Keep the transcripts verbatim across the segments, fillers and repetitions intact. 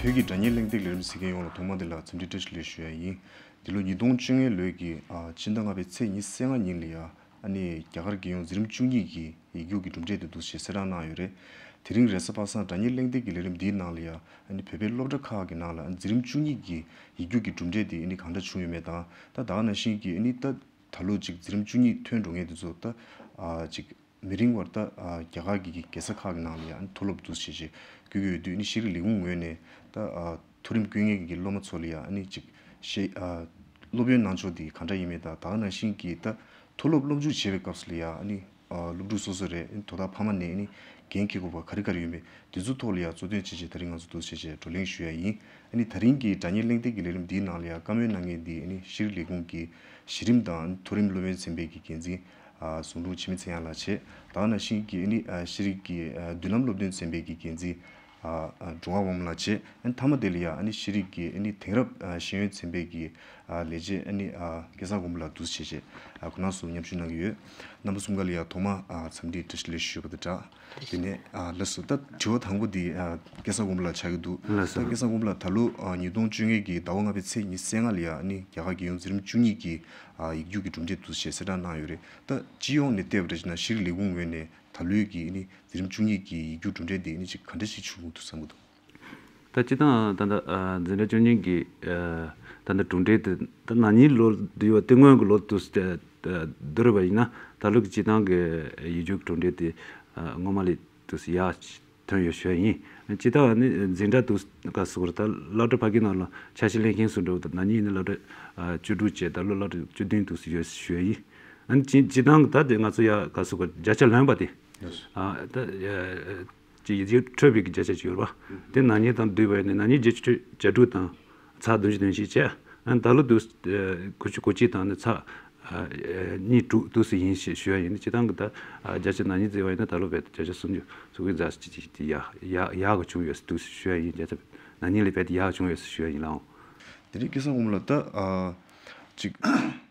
བོད་ཀྱི་སྒྲ་སྙན་གླེང་སྟེགས་ལས་རིམ་གཟིགས་མཁན་ཡོངས་ལ་ཐོག་མ་དེ་ལ་འཚམས་འདྲི་བཀྲ་ཤིས་བདེ་ལེགས་ཞུ་ཡ་ཡིན། འདི་ལོ་ཉིས་སྟོང་བཅོ་ལྔ་ལོའི་གི་ཨ་ཕྱི་ཟླ་ལྔ་པའི་ཚེས་ཉི་ཤུ་རྩ་ལྔ་ཉིན་ལ་ཡ་ཨ་ནི་རྒྱ་གར་རྒྱལ་ཡོངས་འཛིན་རིམ་བཅུ་གཉིས་ཀྱི་ཡིག་རྒྱུགས་ཀྱི་གྲུབ་འབྲས་དེ་འདུག་སེ་གསལ་བསྒྲགས་གནང་ཡོད་རེད། དེ་རིང་རེས་གཟའ་པ་སངས་སྒྲ་སྙན་གླེང་སྟེགས་ཀྱི་ལས་རིམ་འདིའི་ནང་ལ་ཡ་ཨ་ནི་བོད་པའི་སློབ་གྲྭ་ཁག་གི་ནང་ལ་འཛིན་རིམ་བཅུ་གཉིས་ཀྱི་ཡིག་རྒྱུགས་ཀྱི་གྲུབ་འབྲས་དེ་ཨ་ནི་གང་འདྲ་བྱུང་ཡོད་མེད་དང་། ད་ད་ག་ནང་བཞིན་གྱི་ཨ་ནི་ད་ད་ལོ་ཅིག་འཛིན་རིམ་བཅུ་གཉིས་ཐོན་འགྲོ་མཁན་དེ་ཚོ་ད་ཨ་ཅིག་མི་རིང་བར་ད་ཨ་རྒྱ་གར་གྱི་གི་རྒྱལ་ས་ཁག་གི་ནང་ལ་ཡང་མཐོ་སློབ་འདུག་སེ་བྱས་བྱས་བསྐྱོད་ཀྱི་ཡོད་དུས་ནི་ཤེས་རིག་ལས་ཁུངས་ངོས་ནས་ད་ཨ་མཐོ་རིམ་བསྐྱོད་མཁན་གྱི་སློབ་མ་ཚོ་ལ་ཡང་ཨ་ནི་ཅིག་ཤེས་ཨ་སློབ་ཡོན་གནང་ཕྱོགས་འདི་ག་འདྲ་ཡིན་མིན་དང་། ད་ག་ནང་བཞིན་གྱི་ད་མཐོ་སློབ་སློབ་འཇུག་བྱེད་པའི་སྐབས་སུ་ལ་ཡང་ཨ་ནི་ཨ་སློབ་ཕྲུག་སོ་སོ་རེ་ཨ་ནི་དོ་བདག་ཕ་མ་ནས་ཨ་ནི་འགན་འཁྱེར་དགོས་པ་ག་རེ་ག་རེ་ཡོད་མེད་དེ་ཚོའི་ཐོག་ལ་ཡང་གཙོ་འདོན་བྱས་བྱས་དེ་རིང་ང་ཚོ་འདུག་སེ་བྱས་བྱས་བགྲོ་གླེང་ཞུ་ཡ་ཡིན། ཨ་ནི་ད་རིང་གི་སྒྲ་སྙན་གླེང་སྟེགས་ཀྱི་ལས་རིམ་འདིའི་ནང་ལ་ཡང་བཀའ་མོལ་གནང་མཁན་འདི་ཨ་ནི་ཤེས་རིག་ལས་ཁུངས་ཀྱི་གཞི་རིམ་དང་མཐོ་རིམ་སློབ་ཡོན་ཚན་པའི་གི་འགན་འཛིན་ཨ་ཟུང་དྲུང་འཆི་མེད་ཚེ་དབྱངས་ལགས་བྱས། ད་ག་ནང་བཞིན་གྱི་ཨ་ནི་ཨ་ཤེས་རིག་གི་ཨ་མདུན་ལམ་སློབ་སྟོན་ཚན་པའི་གི་འགན་འཛིན་ཨ་ཨ་འགྲོ་བ་དབང་མོ་ལགས་བྱས། ཨ་ནི་མཐའ་མ་དེ་ལ་ཡང་ཨ་ནི་ཤེས་རིག་གི་ཨ་ནི་དེང་རབས་ཨ་ཤེས་ཡོན་ཚན་པའི་གི་ཨ་ལས་བྱེད་ཨ་ནི་ཨ་སྐལ་བཟང་མགོན་པོ་ལགས་འདུག་སེ་བྱས་བྱས་ཨ་ཁོང་རྣམ་ཚོ་མཉམ་ཞུགས་གནང་གི་ཡོད། རྣམ་པ་གསུམ་ཀ་ལ་ཡང་ཐོག་མར་ཨ་འཚམས་འདྲི་བཀྲ་ཤིས་བདེ་ལེགས་ཞུ་བ་དང་སྦྲགས། དེ་ནས་ཨ་ལགས་སོ། ད་དྲི་བ་དང་པོ་འདི་ཨ་སྐལ་བཟང་མགོན་པོ་ལགས་ཆགས་ཀྱི་འདུག་ལགས་སོ། ད་སྐལ་བཟང་མགོན་པོ་ལགས་ད་ལོ་ཨ་ཉིས་སྟོང་བཅོ་ལྔ་གི་ཟླ་བ་ལྔ་པའི་ཚེས་ཉི་ཤུ་རྩ་ལྔ་ལ་ཡང་ཨ་ནི་རྒྱ་གར་རྒྱལ་ཡོངས་འཛིན་རིམ་བཅུ་གཉིས་ཀྱི་ཨ་ཡིག་རྒྱུགས་ཀྱི་གྲུབ་འབྲས་འདུག་སེ་བྱས་གསལ་བསྒྲགས་གནང་ཡོད་རེད། ད་སྤྱི་ཡོངས་ནས་བལྟས་པ་འདྲ་བྱས་ན་ཤེས་རིག་ལས་ཁུངས་ངོས་ནས་ད་ལོའི་གི་ཨ་ནི་འཛིན་རིམ་བཅུ་གཉིས་ཀྱི་ཡིག་རྒྱུགས་གྲུབ་འབྲས་འདི་ཨ་ནི་ཅིག་ག་འདྲ་ཞིག་བྱུང་འདུག་བསམ་གྱི་འདུག་ད་སྤྱིར་བཏང་ད་ལྟ་ཨ་འཛིན་གྲྭ་བཅུ་གཉིས་ཀྱི་ཨ་ད་ལྟ་གྲུབ་འབྲས་དེ་ད་ན་ནིང་ལོ་བསྡུས་པ་དེ་སྔོན་གྱི་ལོ་དུ་བསྡུར་བ་ཡིན་ན་ད་ལོ་གི་སྤྱིར་བཏང་གི་ཡིག་རྒྱུགས་གྲུབ་འབྲས་དེ་ཨ་སྔོན་མ་ལས་དུ་ཡར་ཐོན་ཡོད་ཞུ་ཡ་ཡིན། སྤྱིར་བཏང་ནི་འཛིན་གྲྭ་དུ་ག་སུ་གར་ད་སློབ་གྲྭ་ཕ་གི་ནང་ལ་འཆར་གཞི་ལེན་མཁན་སུ་འགྲོ་ད་ན་ནིང་ནི་སློབ་གྲྭ་ཨ་བཅུ་དྲུག་བྱས། ད་ལོ་སློབ་གྲྭ་བཅུ་བདུན་དུ་ཡོད་ཞུ་ཡ་ཡིན། ཨ་ནི་སྤྱིར་བཏང་གི་ད་དེ་ང་ཚོ་ཡ་ག་སུ་གར་བརྒྱ་ཆ་ལོན་པ་དེ་ཨ་ད་ཡ། ཅིག་ཡིག་ཚད་འཕྲོད་པའི་གི་བརྒྱ་ཆ་ཅིག་ཡོད་རེད་པ། དེ་ན་ནིང་དང་བསྡུར་བ་ཡིན་ན་ན་ནིང་བརྒྱད་ཅུ་གྱ་དྲུག་དང་ཚེག་བདུན་ཅུ་དོན་གཅིག་བྱས། ཨ་ད་ལོ་དུ་དགུ་བཅུ་གོ་གཅིག་དང་ནི་ཚེག་གཉིས་དྲུག་དུ་སུ་ཡིན་ཞེས་ཞུ་ཡ་ཡིན། སྤྱིར་བཏང་གི་ད་བརྒྱ་ཆ་ན་ནིང་བརྩིས་པ་ཡིན་ན་ད་ལོ་རྦད་དེ་བརྒྱ་ཆ་སུམ་ཅུ་སོ་གི་ཛ་ཅིག་ཅིག་དེ་ཡག་ཡག་ཡག་གི་བྱུང་ཡོད་དུ་ཞུ་ཡ་ཡིན། བརྒྱ་ཆ་ན་ནིང་ལས་རྦད་དེ་ཡག་བྱུང་ཡོད་ཞུ་ཡ་ཡིན་ལགས། དེ་རིང་སྐལ་བཟང་དབང་མོ་ལགས་ད་ཨ་ཅིག་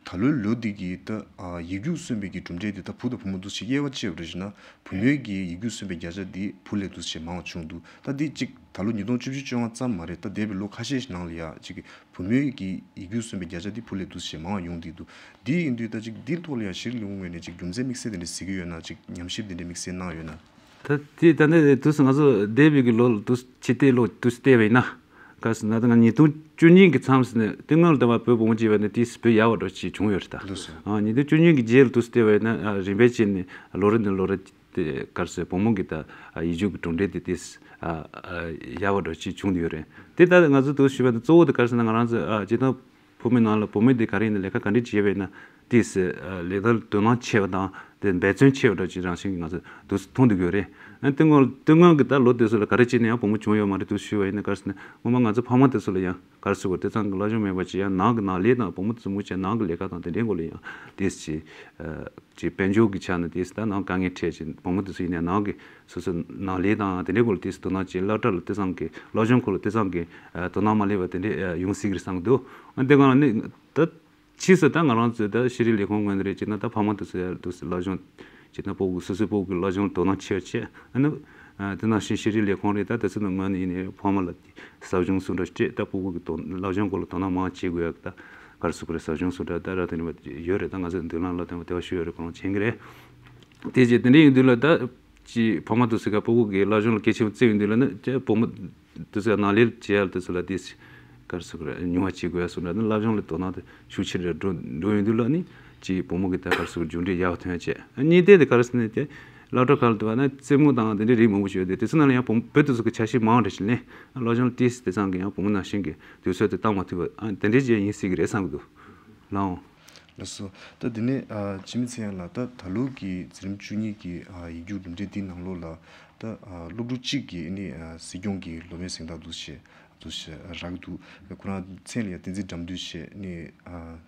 ད་ལོའི་ལོ་འདི་གི་ད་ཨ་ཡིག་རྒྱུགས་སོན་པའི་གི་གྲུབ་འབྲས་འདི་ད་བུ་དང་བུ་མོ་འདུ་ཞིག་དབྱེ་བ་ཕྱེ་བ་རེད་ཞུ་ན་བུ་མོའི་གི་ཡིག་རྒྱུགས་སོན་པའི་བརྒྱ་ཆ་འདི་བུ་ལས་འདུ་ཞིག་མང་བ་བྱུང་འདུག་ད་འདི་ཅིག་ད་ལོ་ཉིས་སྟོང་བཅུ་བཞི་བཅོ་ལྔ་ཙམ་མ་རེད། ད་འདས་པའི་ལོ་ཁ་ཤས་ཤིག་ནང་ལ་ཡ་ཅིག་བུ་མོའི་གི་ཡིག་རྒྱུགས་སོན་པའི་བརྒྱ་ཆ་འདི་བུ་ལས་འདུ་ཞིག་མང་བ་ཡོང་འདི་འདུག་འདི་ཡིན་དུས་ད་ཅིག་འདིའི་ཐོག་ལ་ཡ་ཤེས་རིག་ལས་ཁུངས་ངོས་ནས་ཅིག་རྒྱུ་མཚན་དམིགས་བསལ་དེ་འདྲ་གཟིགས་ཀྱི་ཡོད་ན། ཅིག་ཉམས་ཞིབ་དེ་འདྲ་དམིགས་བསལ་གནང་ཡོད་ན། ད་དེ་ད་ནི་དུས་སུ་ང་ཚོ་འདས་པའི་གི་ལོ་ལ་དུས་ཕྱི་ལྟས་ལོ་དུས་བལྟས་པ་ཡིན་ན། ག་ཟེར་ན་ད་ང་ཉིས་སྟོང་བཅུ་གཉིས་ཀྱི་མཚམས་སུ་ནས་དེ་སྔོན་ལ་ད་བ་བོད་བུ་མོ་སྐྱེས་པ་ནི་དེས་བོད་ཡག་པ་འདྲ་ཅིག་བྱུང་ཡོད་རེད་ད། ལགས་སོ། ཨ་ཉིས་སྟོང་བཅུ་གཉིས་ཀྱི་རྗེས་ལ་དུས་བལྟས་པ་ཡིན་ན་ཨ་རིམ་པས་བྱས་ནས་ལོ་རེ་ནས་ལོ་རེ་དེ་ག་རེ་ཟེར་བུ་མོ་གི་ད་ཨ་ཡིག་རྒྱུགས་ཀྱི་གྲུབ་འབྲས་དེ་དེས་ཨ་ཨ་ཡག་པ་འདྲ་ཅིག་བྱུང་ཡོད་རེད། དེ་ལྟར་ང་ཚོ་དུས་ཞུས་པ་དང་གཙོ་བོ་དེ་ག་རེ་ཟེར་ན་ང་རང་ཚོ་ཨ་སྤྱིར་བཏང་བུ་མོའི་ནང་ལ་བུ་མོས་དེ་ག་རེ་ཡིན་ན་ལས་ཀ་ག་འདྲས་བྱས་པ་ཡིན་ན་དེས་ལས་ཀར་དོ་སྣང་ཆེ་བ་དང་དེ་འབད་བརྩོན་ཆེ་བ་འདྲ་ཅིག་རང་བཞིན་གྱིས་ང་ཚོ་དུས་སུ་མཐོང་སྡོད་ཀྱི་ཡོད་རེད། ཨ་དེ་སྔོན་དེ་སྔོན་གྱི་ད་ལོ་དེ་ཚོ་ལ་ག་རེ་བྱས་ནས་ཡང་བུ་མོ་བྱུང་ཡོད་མ་རེད་དུས་ཞུས་པ་ཡིན་ན། ག་རེ་ཟེར་ན་སྔོན་མ་ང་ཚོ་ཕ་མ་དེ་ཚོ་ལ་ཡང་ག་རེ་ཟེར་དགོས་དེ་ཙམ་གྱི་སློབ་སྦྱོང་མེད་པ་ཅིག་ཡང་ནང་གི་ནང་ལས་དང་བུ་མོ་དེ་ཚོ་མུ་ཆེ་ནང་གི་ལས་ཀ་དང་དེ་འདྲའི་སྐོར་ལ་ཡང་དེས་ཅིག་ཅིག་དཔལ་འབྱོར་གྱི་ཆ་ནས་དེས་ད་ནང་དཀའ་ངལ་འཕྲད་ཅིག་བུ་མོ་དེ་ཚོ་ཡིན་ནའི་ནང་གི་སོ་སོ་ནང་ལས་དང་དེ་འདྲའི་སྐོར་ལ་དེས་དོ་སྣང་ཅིག་སློབ་གྲྭ་ལ་དེ་ཙམ་གྱི་སློབ་སྦྱོང་སྐོར་ལ་དེ་ཙམ་གྱི་དོ་སྣང་མ་སླེབས་པ་དེ་འདྲའི་ཡོང་སྲིད་ཀྱི་རེད་བསམ་གྱི་འདུག་ཨ་དེ་ག་ནི་ད། ཕྱིས་སུ་ད་ང་རང་ཚོས་ད་ཤེས་རིག་ལས་ཁུངས་ངོས་ནས་རེད་ཅེ་ན་ད་ཕ་མ་དེ་ཚོ་ཡར་དུ་སློབ་སྦྱོང་བྱེད་ན་སྤུ་གུ་སོ་སོའི་སྤུ་གུ་སློབ་སྦྱོང་དོ་སྣང་ཆེ་བ་བྱེད། ཨ་ནི་དེ་ནང་བཞིན་ཤེས་རིག་ལས་ཁུངས་རེད་ད་དེ་ཚོ་ནང་ངོས་ནས་ཡིན་ནའི་ཕ་མ་ལ་ཟབ་སྦྱོང་སུ་འདྲ་སྤྲད་ད་སྤུ་གུ་གི་དོ་སློབ་སྦྱོང་སྐོར་ལ་དོ་སྣང་མང་བྱེད་དགོས་ཡག་ད་ག་རེ་ཟེར་དགོས་རེད། ཟབ་སྦྱོང་སུ་འདྲ་ད་ར་དེ་འདྲ་ཡོད་རེད། ད་ང་ཚོ་མདུན་ལམ་ལ་དེ་འདྲ་ཞུ་ཡོད་རེད། ཁོ་རང་བྱེད་ཀྱི་རེད། དེ་རྗེས་དེ་འདྲ་ཡིན་དུས་ལ་ད། ཅིག་ཕ་མ་དེ་ཚོ་ག་སྤུ་གུ་གི་སློབ་སྦྱོང་ལ་གལ་ཆེན་པོ་བརྩི་ཡོང་དུས་ལ་ནི་ཅེ་བུ་མོ་དེ་ཚོ་ནང་ལས་བྱེད་ཡག་དེ་ཚོ་ལ་དེ་ག་རེ་ཟེར་དགོས་རེད། ཉུང་བ་བྱེད་དགོས་ཡ་སོང་ན་ནི་སློབ་སྦྱོང་ལ་དོ་སྣང་དེ་ཤུགས་ཆེ་རུ་འགྲོ་འགྲོ་ཡོང་དུས་ལ་ནི་ཅིག་བུ་མོ་གི་ད་ག་རེ་ཟེར་དགོས་མཇུག་འབྲས་ཡག་པོ་ཐོན་ཡ་བྱས། གཉིས་ལྡན་དེ་ག་རེ་ཟེར་ནས་དེ་སློབ་གྲྭ་ཁག་ལ་དུ་བ་ན་རྩེད་མོ་དང་དེ་འདྲའི་རིགས་མང་པོ་ཞིག་ཡོད་དེ་དེ་ཚོ་ནང་ལ་ཡང་བུ་མོ་བོད་དེ་ཚོ་གི་འཆར་གཞི་མང་བ་འདྲ་ཞིག་ལེན། སློབ་སྦྱོང་ལ་དེ་དེ་ཚང་གི་ཡང་བུ་མོ་ནང་བཞིན་གི་དུས་ཚོད་དེ་བཏང་མ་ཐུབ་པ་ཨ་དེ་འདྲའི་ཅིག་ཡིན་སྲིད་གི་རེད་བསམ་གི་འདུག་ལགས། ལགས་སོ། ད་འདི་ནས་ཨ་འཆི་མེད་ཚེ་དབྱངས་ལགས་ད་ད་ལོ་གི་འཛིན་རིམ་བཅུ་གཉིས་ཀྱི་ཨ་ཡིག་རྒྱུགས་གྲུབ་འབྲས་འདིའི་ནང་ལོགས་ལ་ད་ཨ་སློབ་ཕྲུག་གཅིག་གིས་ཨ་ནི་ཨ་སྲིད་སྐྱོང་གི་སློབ་ཡོན་གཟེངས་རྟགས་འདུག་ཞེས་འདུག་ཞེས་རག་གི་འདུག་ཁོ་རང་མཚན་ལ་ཡང་བསྟན་འཛིན་དགྲ་འདུལ་ཞེས་ནི་ཨ་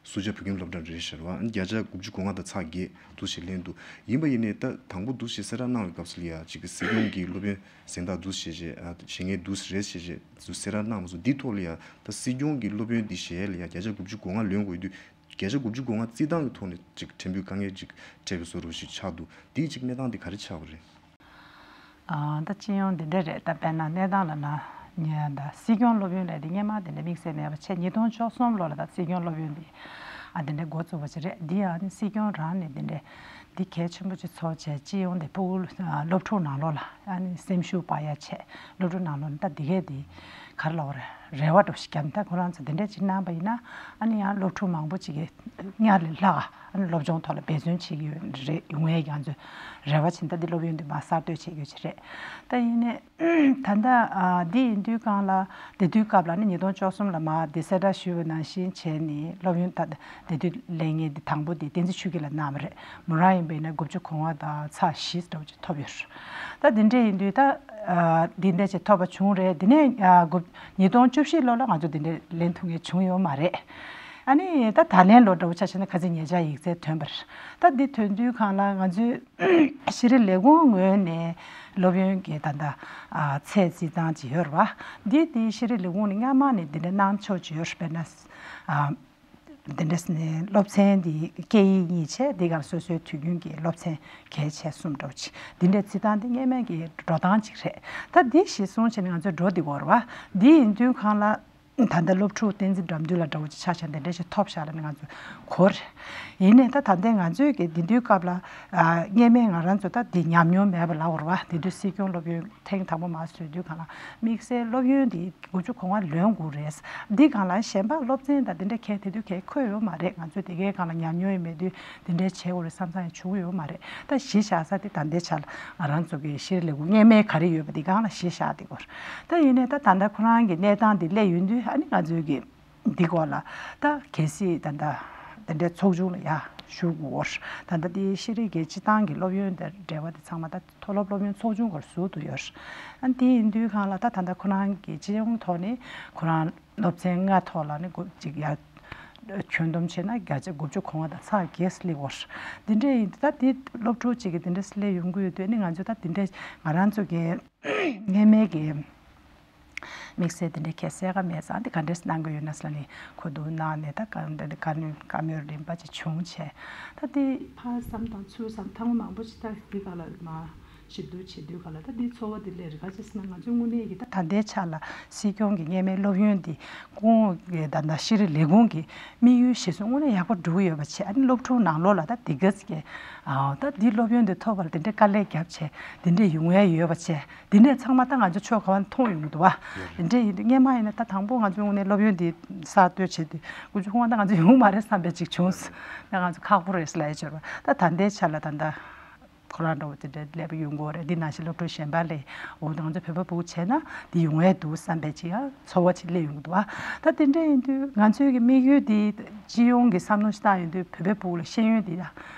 སུ་ཇཱ་བོད་ཁྱིམ་སློབ་གྲྭ་རེད་ཤག་རེད་བ། ཨ་ནི་བརྒྱ་ཆ་དགུ་བཅུ་གོ་ལྔ་དང་ཚེག་བརྒྱད་འདུག་ཞེས་ལེན་འདུག་ཡིན་པ་ཡིན་ནའི་ད་དང་པོ་འདུག་ཞེས་གསལ་བསྒྲགས་གནང་བའི་སྐབས་སུ་ལ་ཡང་གཅིག་གི་སྲིད་སྐྱོང་གི་སློབ་ཡོན་གཟེངས་རྟགས་འདུག་ཞེས་བྱས་ཨ་བཞེས་མཁན་འདུག་རེད་ཞེས་བྱས་འདུག་གསལ་བསྒྲགས་གནང་མ་སོང་། འདིའི་ཐོག་ལ་ཡང་ད་སྲིད་སྐྱོང་གི་སློབ་ཡོན་འདི་བཞེས་ཡས་ལ་ཡང་བརྒྱ་ཆ་དགུ་བཅུ་གོ་ལྔ་ལོན་དགོས་དུས། བརྒྱ་ཆ་དགུ་བཅུ་གོ་ལྔ་རྩིས་སྟངས་ཀྱི་ཐོག་ནས་ཅིག་ཕྲན་བུའི་དཀའ་ངལ་ཅིག་འཕྲད་པའི་བཟོ་འདྲ་ཞིག་ཆགས་འདུག་འདིའི་ཅིག་གནས་སྟངས་འདི་ག་རེ་ཆགས་པ་རེད། ཨ་ད་སྤྱི་ཡོངས་འདི་འདྲ་རེད། ད་དཔེར་ན་གནས་སྟངས་ལབ་ན་ ཉེ་ད་སྲིད་སྐྱོང་སློབ་ཡོན་ལས་དེ་སྔོན་མ་དེ་འདྲ་དམིགས་བསལ་མེད་པ་བྱས། ཉིས་སྟོང་བཅུ་གསུམ་ལོ་ལ་ད་སྲིད་སྐྱོང་སློབ་ཡོན་དེ་ཨ་དེ་འདྲ་འགོ་བཙུགས་པ་ཅིག་རེད། འདི་ཡང་ནི་སྲིད་སྐྱོང་རང་ནས་དེ་འདྲ་འདི་གལ་ཆེན་པོ་ཅིག་ཚོར་བྱས། སྤྱི་ཡོངས་དེ་ཕྲུ་གུ་སློབ་ཕྲུག་ནང་ལོགས་ལ་ཨ་ནི་སེམས་ཤུགས་སྤར་ཡ་བྱས། སློབ་ཕྲུག་ནང་ལོགས་ནས་ད་འདི་གས་དེ་ག་རེ་ལབ་དགོས་རེད། རེ་བ་འདྲ་ཞིག་བརྒྱབ་ནས། ད་ཁོ་རང་ཚོ་དེ་འདྲ་ཅིག་གནང་པ་ཡིན་ན་ཨ་ནི་ཡང་སློབ་ཕྲུག་མང་པོ་ཅིག་གིས་སྔར་ལས་ལྷག་ཨ་ནི་སློབ་སྦྱོང་ཐོག་ལ་འབད་བརྩོན་བྱེད་ཀྱི་ཡོད་རེད། ཡོང་ཡས་ང་ཚོས་རེ་བ་བྱེད། ད་འདི་སློབ་ཡོན་འདི་མར་གསར་གཏོད་བྱེད་རྒྱུ་ཅིག་རེད། ད་ཡིན་ནའི་ད་ལྟ་ཨ་འདི་ཡིན་དུས་སྒང་ལ། དེ་དུས་སྐབས་ལ་ནི་ཉིས་སྟོང་བཅུ་གསུམ་ལ་མར་འདི་གསལ་བསྒྲགས་ཞུས་པ་ནང་བཞིན་བྱས་ནས་སློབ་ཡོན་ད་དེ་དུས་ལེན་མཁན་འདི་དང་པོ་འདི་བསྟན་འཛིན་ཆོས་སྐྱིད་ལགས་གནང་བ་རེད། མོ་རང་ཡིན་པ་ཡིན་ན་དགུ་བཅུ་གོ་ལྔ་དང་ཚེག་བཞི་འདྲ་བོ་ཅིག་ཐོབ་ཡོད་རེད། ད་འདི་འདྲ་ཡིན་དུས་ད་ཨ་འདི་འདྲ་ཅིག་ཐོབ་པ་བྱུང་རེད། འདི་ནས་ཨ་དགུ་ཉིས་སྟོང་བཅུ་བཞི་ལོ་ལ་ང་ཚོ་འདི་འདྲ་ལེན་ཐུབ་མཁན་བྱུང་ཡོད་མ་རེད། ཨ་ནི་ད་ད་ལན་ལོ་འདྲ་བོ་ཆ་བཞག་ན་ཁ་སང་ཉེ་ཆར་ཡིག་ཚད་ཐོན་པ་རེད། ད་འདི་ཐོན་དུས་སྒང་ལ་ང་ཚོའི་ཤེས་རིག་ལས་ཁུངས་ངོས་ནས་སློབ་ཡོན་གྱི་ད་ལྟ་ཨ་ཚད་རྩིས་སྟངས་ཅིག་ཡོད་རེད་བ། འདི་དེ་ཤེས་རིག་ལས་ཁུངས་ནས་སྔ་མ་ནས་འདི་འདྲ་གནང་ཕྱོགས་ཅིག་ཡོད་རེད། དཔེར་ན་ཨ་འདི་འདྲ་ནས་སློབ་ཚན་འདི་སྐད་ཡིག་གཉིས་བྱས། འདི་གར་སོ་སོའི་དུས་རྒྱུན་གྱི་སློབ་ཚན་གལ་ཆེ་གསུམ་འདྲ་བོ་ཅིག་འདི་འདྲའི་རྩིས་སྟངས་འདི་སྔོན་མའི་གི་འགྲོ་སྟངས་ཅིག་རེད། ད་འདི་གཞི་བཟུང་བྱས་ནས་ང་ཚོས་འགྲོ་འདི་དགོས་རེད་བ། འདི་ཡིན་དུས་སྒང་ལ། ད་ལྟ་སློབ་ཕྲུག་བསྟན་འཛིན་དགྲ་འདུལ་ལགས་འདྲ་བོ་ཅིག་ཆ་བཞག་ན་དེ་འདྲ་ཞིག་ཐོབ་ཤག་ལབ་ནས་ང་ཚོས་གོ་རེད། ཡིན་ནའི་ད་ད་ལྟའི་ང་ཚོའི་གི་དེ་དུས་སྐབས་ལ་ཨ་སྔོན་མའི་ང་རང་ཚོ་ད་དེ་ཉམས་མྱོང་མེད་པ་ལབ་དགོས་རེད་བ། དེ་དུས་སྲིད་སྐྱོང་སློབ་ཡོན་ཐེངས་དང་པོ་མར་བཟོས་དུས་སྒང་ལ་དམིགས་བསལ་སློབ་ཡོན་དེ་དགུ་བཅུ་གོ་ལྔ་ལོན་དགོས་རེད། འདི་སྒང་ལ་གཞན་པ་སློབ་ཚན་དང་དེ་འདྲ་གལ་དེ་དུས་གལ་འཁོད་ཡོད་མ་རེད། ང་ཚོས་དེ་གའི་སྒང་ལ་ཉམས་མྱོང་ཡང་མེད་དུས་དེ་འདྲའི་བྱེད་དགོས་རེད་བསམ་བསམ་ཡང་བྱུང་ཡོད་མ་རེད། ད་གཞི་བཞག་ས་དེ་ད་ལྟའི་ཆ་ལ་ང་རང་ཚོ་གི་ཤེས་རིག་ལས་ཁུངས་སྔོན་མའི་ག་རེ་ཡོད་པ་དེ་སྒང་ལ་གཞི་བཞག་དེ་དགོས་རེད། ད་ཡིན་ནའི་ད་ད་ལྟ་ཁོ་རང་གི་གནས་སྟངས་འདི་སླེབས་ཡོང་དུས་ཨ་ནི་ང་ཚོའི་གི་འདི་སྐོར་ལ་ད་གལ་སྲིད་ད་ལྟ་དེ་འདྲའི་ཚོགས་ཆུང་ལ་ཡ་ཞུ་དགོས་རེད། ད་ལྟ་དེ་ཤེས་རིག་གི་སྤྱི་བཏང་གི་སློབ་ཡོན་དང་འབྲེལ་བ་དེ་ཚང་མ་ད་མཐོ་སློབ་སློབ་ཡོན་ཚོགས་ཆུང་སྐོར་ཟུར་དུ་ཡོད་རེད། ཨ་ནི་དེ་ཡིན་དུས་སྒང་ལ་ད་ད་ལྟ་ཁོ་རང་གི་སྤྱི་ཡོངས་ཐོག་ནས་ཁོ་རང་སློབ་ཚན་ལྔ་ཐོག་ལ་ནི་འགོ་གཅིག་ཡ་ཁྱོན་བསྡོམས་བྱས་ན་བརྒྱ་ཆ་དགུ་བཅུ་གོ་ལྔ་དང་ཚེག་བརྒྱད་སླེབས་ཡོད་རེད། འདི་འདྲ་ཡིན་དུས་ད་དེ་སློབ་ཕྲུག་ཅིག་གི་དེ་འདྲ་སླེབས་ཡོང་གི་ཡོད་དུས་ནི་ང་ཚོ་ད་དེ་འདྲ་ང་རང་ཚོ་གི་སྔོན་མའི་གི་དམིགས་བསལ་དེ་འདྲའི་གལ་གསལ་ཁ་མེད་ཙང་། དེ་ག་འདྲས་གནང་གི་ཡོད་ན་ཟེར་ནས་གོ་བསྡུར་གནང་ནས། ད་ག་འདྲ་ག་ནས་བཀའ་མོལ་རིམ་པ་ཅིག་བྱུང་བྱས། ད་དེ་ཕར་བསམ་དང་ཚུར་བསམ་ཐེངས་མ་མང་པོ་ཞིག་ད་འདི་ག་ལ་མ་ཞིབ་བསྡུར་བྱེད་དུས་ག་ལ་ད་འདི་ཚོར་བ་དེ་སླེབས་རེད། ག་ཅི་ཟེར་ན་ང་ཚོའི་དངོས་གནས་ཀྱི་ད་ད་ལྟའི་ཆ་ལ་སྲིད་སྐྱོང་གི་སྔོན་མའི་སློབ་ཡོན་འདི་ཁོང་གི་ད་ད་ཤེས་རིག་ལས་ཁུངས་ཀྱི་དམིགས་ཡུལ་གཞིར་བཟུང་དངོས་གནས་ཡག་པོ་འགྲོ་གི་ཡོད་པ་བྱས། ཨ་ནི་སློབ་ཕྲུག་ནང་ལོགས་ལ་ད་འདི་ག་ཚོད་ཀྱི་ཨ་ད་འདི་སློབ་ཡོན་འདི་ཐོབ་པ་ལ་དེ་འདྲའི་དཀའ་ལས་བརྒྱབ་བྱས་དེ་འདྲའི་ཡོང་ཡ་ཡོད་པ་བྱས། དེ་འདྲས་ཚང་མ་ད་ང་ཚོ་ཕྱོགས་ག་བ་ནས་མཐོང་ཡོང་གི་འདུག་བ། དེ་འདྲས་ཡིན་དུས་སྔོན་མ་ཡིན་ན་ད་དང་པོ་ང་ཚོའི་ངོས་ནས་སློབ་ཡོན་འདི་གསར་གཏོད་བྱེད་དུས་དགུ་བཅུ་གོ་ལྔ་ད་ང་ཚོ་ཡོང་མ་རེད་བསམ་པའི་ཅིག་བྱུང་། ད་ང་ཚོ་ཁག་པོ་རེད་ལབ་ཡ་ཅིག་ཡོད་རེད་བ། ད་ད་ལྟའི་ཆ་ལ་ད་ལྟ་ཁོ་རང་འདྲ་བོ་དེ་འདྲས་སླེབས་ཡོང་གི་ཡོད་རེད། འདི་ནང་བཞིན་སློབ་ཕྲུག་གཞན་པ་ལས་འོ་ད་ང་ཚོ་བོད་པ་ཕྲུ་གུ་བྱས་ན་འདི་ཡོང་ཡ་འདུག་བསམ་པའི་ཅིག་ཡ་ཚོར་བ་ཅིག་སླེབས་ཡོང་གི་འདུག་བ། ད་དེ་འདྲས་ཡིན་དུས་ང་ཚོའི་གི་དམིགས་ཡུལ་འདི་སྤྱི་ཡོངས་ཀྱི་བསམ་བློ་ཞིག་བཏང་ཡོང་དུས་བོད་པའི་ཕྲུ་གུ་ལ་ཤེས་ཡོན་འདི་ཡ་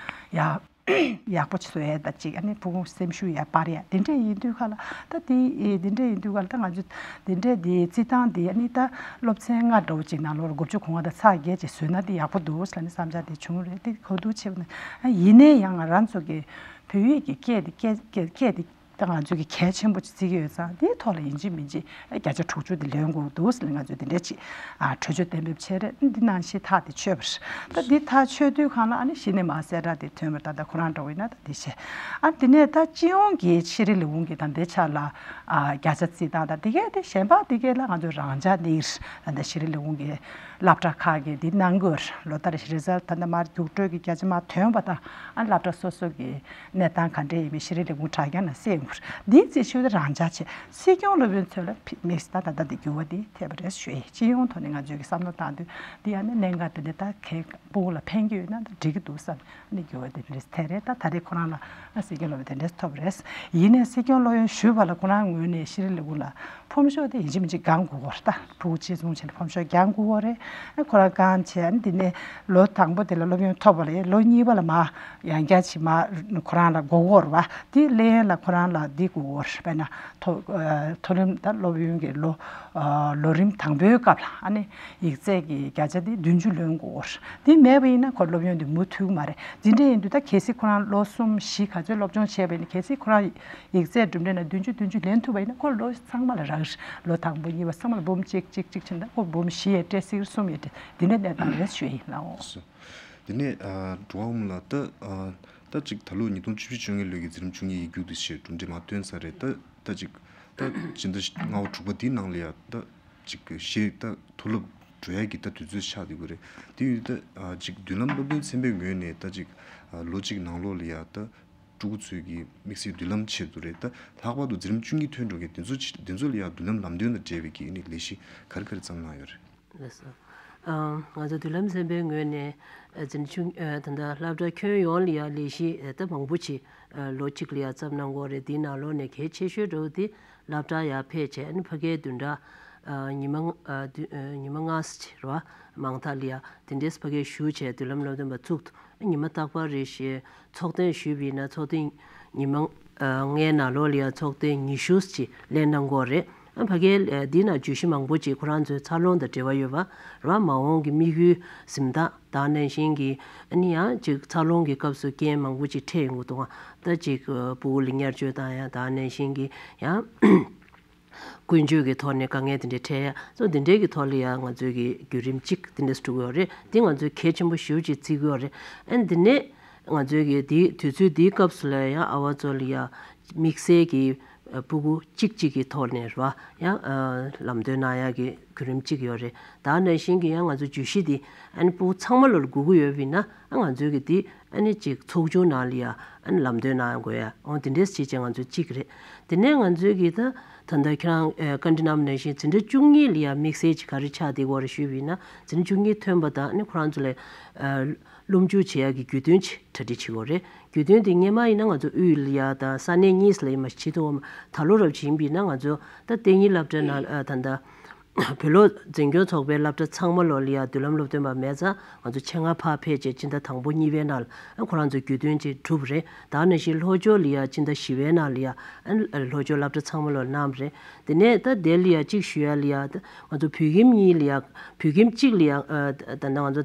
ཡ། ཡག་པོ་ཅིག་བཟོ་ཡས་ད་ཅིག་ཨ་ནི་ཕྲུ་གུ་སེམས་ཤུགས་ཡར་སྤར་ཡས་དེ་འདྲས་ཡིན་དུས་ག་ལ་ད་དེ་དེ་འདྲས་ཡིན་དུས་ག་ལ་ད་ང་ཚོ་དེ་འདྲས་དེ་རྩིས་སྟངས་དེ་ཨ་ནི་ད་སློབ་ཚན་ལྔ་འདྲ་བོ་ཅིག་ནང་ལོགས་ལ་དགུ་བཅུ་གོ་ལྔ་དང་ཚེག་བརྒྱད་ཅིག་བཟོས་ན་དེ་ཡག་པོ་འདུག་ཟེར་ནས་བསམ་འཆར་དེ་བྱུང་རེད། དེ་གོ་བསྡུར་བྱས་པ་ན་ཨ་ཡིན་ནའི་ཡང་ང་རང་ཚོ་གི་བོད་ཡིག་གི་སྐད་དེ་སྐད་སྐད་སྐད་དེ་ད་ང་ཚོ་གི་གལ་ཆེན་པོ་ཅིག་བརྩི་གི་ཡོད་ཙང་དེའི་ཐོག་ལ་ཡིན་གཅིག་མིན་གཅིག་བརྒྱ་ཆ་དྲུག་ཅུ་དེ་ལོན་དགོས་འདུག་ཟེར་ནས་ང་ཚོས་དེ་འདྲས་ཅིག་ཨ་གྲོས་ཆོད་གཏན་འབེབས་བྱས་རེད། འདི་ནང་བཞིན་ཐག་དེ་ཆོད་པ་རེད། ད་འདི་ཐག་ཆོད་དུས་གང་ལ་ཨ་ནི་གཞི་ནས་མར་གསལ་བསྒྲགས་དེ་ཐོན་པར་ད་ལྟ་ཁོ་རང་འདྲ་བོ་ཡིན་ན་ད་འདི་བྱས། ཨ་དེ་ནས་ད་སྤྱི་ཡོངས་ཀྱི་ཤེས་རིག་ལས་ཁུངས་ཀྱི་ད་ལྟའི་ཆ་ལ་ཨ་བརྒྱ་ཆ་རྩིས་སྟངས་དང་དེ་གས་དེ་གཞན་པ་དེ་གས་ལ་ང་ཚོས་རང་འཇགས་གནས་ཀྱི་རེད། ད་ལྟ་ཤེས་རིག་ལས་ཁུངས་ཀྱི་སློབ་གྲྭ་ཁག་གིས་འདི་གནང་དགོས་རེད། ལོ་ལྟར་རི་ཛལ་ད་ལྟ་མར་རྒྱུགས་སྤྲོད་ཀྱི་བརྒྱ་ཆ་མར་ཐོན་པ་དང་ཨ་སློབ་གྲྭ་སོ་སོ་གི་གནས་སྟངས་ག་འདྲས་ཡིན་མིན་ཤེས་རིག་ལས་ཁུངས་དྲ་རྒྱ་ནང་གསལ་ཡོང་གི་རེད། འདིའི་རྩིས་ཞུ་དེ་རང་འཇགས་བྱས། སྲིད་སྐྱོང་སློབ་ཡོན་ཚོ་ལ་ཕི་དམིགས་བསལ་ད་ད་ལྟ་འདི་འགྱུར་བ་འདི་ཐེབས་པ་རེད་ཞུ་ཡི། སྤྱི་ཡོངས་ཐོག་ནས་ང་ཚོས་ཀྱི་བསམ་བློ་བཏང་དུས་འདི་ཡང་ནི་གནད་འགག་དེ་འདྲ་ད་གལ་ཕྲུ་གུ་ལ་ཕན་གྱི་ཡོད་ན་ད་འགྲིག་གི་འདུག་བསམ་ནས་འགྱུར་བ་འདི་འདྲ་ཐེབས་རེད། ད་ད་རེས་ཁོ་རང་ལ་ཨ་སྲིད་སྐྱོང་སློབ་ཡོན་དེ་འདྲ་ཐོབ་རེད། ཡིན་ནའི་སྲིད་སྐྱོང་སློབ་ཡོན་ཞུས་པ་ལ་ཁོ་རང་ངོས་ནས་ཤེས་རིག་ལས་ཁུངས་ལ་ཕོམ་ཤོག་དེ་ཡིན་གཅིག་མིན་གཅིག་སྒང་དགོས་ཀྱི་རེད། ད་ཕྲུ་གུ་གཅིག་བཟུང་བྱས་ནས་ཕོམ་ཤོག་སྒང་དགོས་ཀྱི་རེད། ཁོ་རང་སྒང་བྱས་ཨ་ནི་འདི་ནས་ལོ་དང་པོ་དེ་ལ་སློབ་ཡོན་ཐོབ་པ་ལས་ལོ་གཉིས་པ་ལ་མར་ཡང་བསྐྱར་ཅིག་མར་ཁོ་རང་ལ་དགོས་ཀྱི་རེད་བ། དེ་ལེན་ལ་ཁོ་རང་ལ་འདི་དགོས་ཀྱི་རེད། དཔེར་ན་མཐོ་ཨ་མཐོ་རིམ་ད་སློབ་ཡོན་གྱི་ལོ་ཨ་ལོ་རིམ་དང་པོའི་སྐབས་ལ་ཨ་ནི་ཡིག་ཚད་ཀྱི་བརྒྱ་ཆ་དེ་བདུན་ཅུ་ལོན་དགོས་ཀྱི་རེད། འདི་མེད་པ་ཡིན་ན་ཁོ་སློབ་ཡོན་དེ་མུ་མཐུད་ཀྱི་མ་རེད། འདི་འདྲ་ཡིན་དུས་ད་གལ་སྲིད་ཁོ་རང་ལོ་གསུམ་བཞི་ག་ཚོད་སློབ་སྦྱོང་བྱས་པ་ཡིན་ན་གལ་སྲིད་ཁོ་རང་ཡིག་ཚད་གྲུབ་འབྲས་ན་བདུན་ཅུ་བདུན་ཅུ་ལེན་ཐུབ་པ་ཡིན་ན་ཁོ་ལོ་ཚང་མ་ལ་རག་གི་རེད། ལོ་དང་པོ་གཉིས་པ་ཚང་མ་ལ་འབུམ་གཅིག་གཅིག་གཅིག་བྱས་ན་ད་ཁོ་འབུམ་བཞི་ཡས་སྤྲད་སྲིད་གསུམ་ཡས་སྤྲད་འདི་འདྲ་གནས་སྟངས་རེད་ཞུ་ཡིན་ལགས། འོ། དེ་ནས་ཨ་འགྲོ་བ་འོག་མ་ལ་ད་ཨ་ད་ཅིག་ད་ལོ་ཉིས་སྟོང་བཅུ་བཞི་བཅོ་ལྔའི་ལོ་གི་འཛིན་རིམ་བཅུ་གཉིས་ཡིག་རྒྱུགས་དེ་བྱས་གྲུབ་འབྲས་མར་བཏོན་ཚར་རེད། ད་ད་ཅིག་ ད་སྤྱི་ཟླ་ལྔ་པ་དྲུག་པ་འདིའི་ནང་ལ་ཡ་ད་ཅིག་གཞས་ད་མཐོ་སློབ་འགྲོ་ཡ་གི་ད་དུས་ཚོད་ཆགས་བསྡད་ཀྱི་རེད། དེ་ཡོད་ད་ཅིག་མདུན་ལམ་སློབ་སྟོན་ཚན་པའི་ངོས་ནས་ད་ཅིག་ལོ་གཅིག་ནང་ལོགས་ལ་ཡ་ད་ཕྲུ་གུ་ཚོའི་གི་དམིགས་བསལ་མདུན་ལམ་ཆེད་དུ་རེད། ད་ལྷག་པར་དུ་འཛིན་རིམ་བཅུ་གཉིས་ཐོན་འགྲོ་མཁན་དེ་ཚོ་ཆེད་དེ་ཚོ་ལ་ཡ་མདུན་ལམ་ལམ་སྟོན་དང་འབྲེལ་བའི་གི་ཨ་ནི་ལས་གཞི་ག་རེ་ག་རེ་བརྩམས་གནང་ཡོད་རེད། ལགས་སོ། ཨ། ང་ཚོ་མདུན་ལམ་ཚན་པའི་ངོས་ནས་ཨ་འཛིན་ཆུང་ཨ་ད་ལྟ་སློབ་གྲྭ་ཁྱོན་ཡོངས་ལ་ཡ་ལས་གཞི་ཨ་ད་མང་པོ་ཅིག་ཨ་ལོ་གཅིག་ལ་ཡ་བརྩམས་གནང་གི་ཡོད་རེད། དེའི་ནང་ལོགས་ནས་གལ་ཆེ་ཤོས་འདྲ་བོ་དེ་སློབ་གྲྭ་ཡར་ཕེབས་བྱས་ཨ་ནི་ཕ་གིའི་བདུན་ཕྲག་ཨ་ཉི་མ་ཨ་བདུན་ཨ་ཉི་མ་ལྔ་ཙམ་ཅིག་རེད་བ། མང་མཐའ་ལ་ཡ་དེ་འདྲས་ཕ་གིར་བཞུགས་བྱས་མདུན་ལམ་སློབ་སྟོན་པ་བཙུགས་འདུག་ཨ་ཉི་མ་རྟག་པར་རེ་བཞིན་ཚོགས་ཐེངས་ཞུས་པ་ཡིན་ན་ཚོགས་ཐེངས་ཉི་མ་ཨ་ལྔའི་ནང་ལོགས་ལ་ཡ་ཚོགས་ཐེངས་ཉི་ཤུ་ཅིག་ལེན་གནང་གི་ཡོད་རེད། ཨ་ཕ་གིའི་ཨ་འདི་ནང་བརྗོད་གཞི་མང་པོ་ཅིག་ཁོ་རང་ཚོའི་འཚར་ལོངས་དང་འབྲེལ་བ་ཡོད་པ་རེད་བ། མ་འོངས་ཀྱི་དམིགས་ཡུལ་འཛིན་སྟངས་དེ་ནང་བཞིན་གྱི་ཨ་ནི་ཡང་ཅིག་འཚར་ལོངས་ཀྱི་སྐབས་སུ་རྐྱེན་མང་པོ་ཅིག་འཕྲད་ཡོང་གི་འདུག་ད་ཅིག་ཨ་ཕྲུ་གུ་ལ་བརྙས་བཅོས་བཏང་ཡ་དེ་ནང་བཞིན་གྱི་ཡང་ཀུན་སྤྱོད་ཀྱི་ཐོག་ནས་དཀའ་ངལ་དེ་འདྲ་འཕྲད་ཡ་སོགས་དེ་འདྲའི་གི་ཐོག་ལ་ཡང་ང་ཚོའི་གི་བརྒྱུད་རིམ་གཅིག་དེ་འདྲ་ཞུ་གི་ཡོད་རེད། དེ་ང་ཚོས་གལ་ཆེན་པོ་ཞེ་པོ་ཅིག་བརྩི་གི་ཡོད་རེད། ཨ་ནི་དེ་ནས་ང་ཚོའི་གི་དེའི་དུས་ཚོད་དེའི་སྐབས་སུ་ལ་ཡང་ཨ་བ་ཚོ་ལ་ཡང་དམིགས་བསལ་གྱི་ཕྲུ་གུ་གཅིག་གཅིག་གི་ཐོག་ནས་རེད་བ། ཡང་ལམ་སྟོན་གནང་ཡ་གི་བརྒྱུད་རིམ་གཅིག་ཡོད་རེད། དེ་ནང་བཞིན་གྱི་ཡང་ང་ཚོ་བརྗོད་གཞི་དེ་ཨ་ནི་ཕྲུ་གུ་ཚང་མ་ལ་དགོས་ཀྱི་ཡོད་པ་ཡིན་ན་ཨ་ང་ཚོའི་གི་དེ་ཨ་ནི་ཅིག་ཚོགས་ཆུང་ནང་ལ་ཡ་ཨ་ནི་ལམ་སྟོན་གནང་དགོས་ཡ་འོ་དེ་འདྲས་བྱས་བྱས་ང་ཚོ་གཅིག་རེད། དེ་ནས་ང་ཚོའི་གི་ད་ད་ལྟ་ཁྱེད་རང་ཨ་བཀའ་འདྲི་གནང་བ་ནང་བཞིན་འཛིན་གྲྭ་བཅུ་གཉིས་ལ་ཡ་དམིགས་བསལ་ཅིག་ག་རེ་ཆགས་བསྡད་ཀྱི་ཡོད་རེད་ཞུས་པ་ཡིན་ན་འཛིན་གྲྭ་བཅུ་གཉིས་ཐོན་པ་དང་ཨ་ནི་ཁོ་རང་ཚོ་ལ་ཨ་སློབ་འཇུག་བྱེད་ཡ་གི་རྒྱུས་སྟོན་ཅིག་གྲ་སྒྲིག་བྱེད་ཀྱི་ཡོད་རེད། རྒྱུས་སྟོན་དེ་སྔོན་མ་ཡིན་ན་ང་ཚོ་དབུས་ལ་ཡ་དང་ས་གནས་གཉིས་ལ་ཡ་མ་བྱེད་ཐུབ་པ་ད་ལོ་རབས་ཅིག་ཡིན་པ་ཡིན་ན་ང་ཚོ་ད་གཏན་ཉིན་སློབ་གྲྭའི་ནང་ཨ་ད་ལྟ་བོད་སློབ་འཛིན་སྐྱོང་ཚོགས་པའི་སློབ་གྲྭ་ཚང་མ་ལོགས་ལ་ཡ་མདུན་ལམ་སློབ་སྟོན་པ་མེད་ཙང་ང་ཚོ་ཆེད་མངགས་ཕར་ཕེབས་བྱས་སྤྱི་ཟླ་དང་པོ་གཉིས་པའི་ནང་ལ་ཁོ་རང་ཚོ་རྒྱུས་སྟོན་ཅིག་གྲུབ་རེད། དེ་ནང་བཞིན་ལྷོ་ཕྱོགས་ལ་ཡ་སྤྱི་ཟླ་བཞི་པའི་ནང་ལ་ཡ་ལྷོ་ཕྱོགས་སློབ་གྲྭ་ཚང་མ་ལོགས་གནང་རེད། དེ་ནས་ད་དེ་ལ་ཡ་གཅིག་ཞུ་ཡ་ལ་ཡ་ད་ང་ཚོ་བོད་ཁྱིམ་གཉིས་ལ་ཡ་བོད་ཁྱིམ་གཅིག་ལ་ཡ་ད་ལྟ་ང་ཚོ་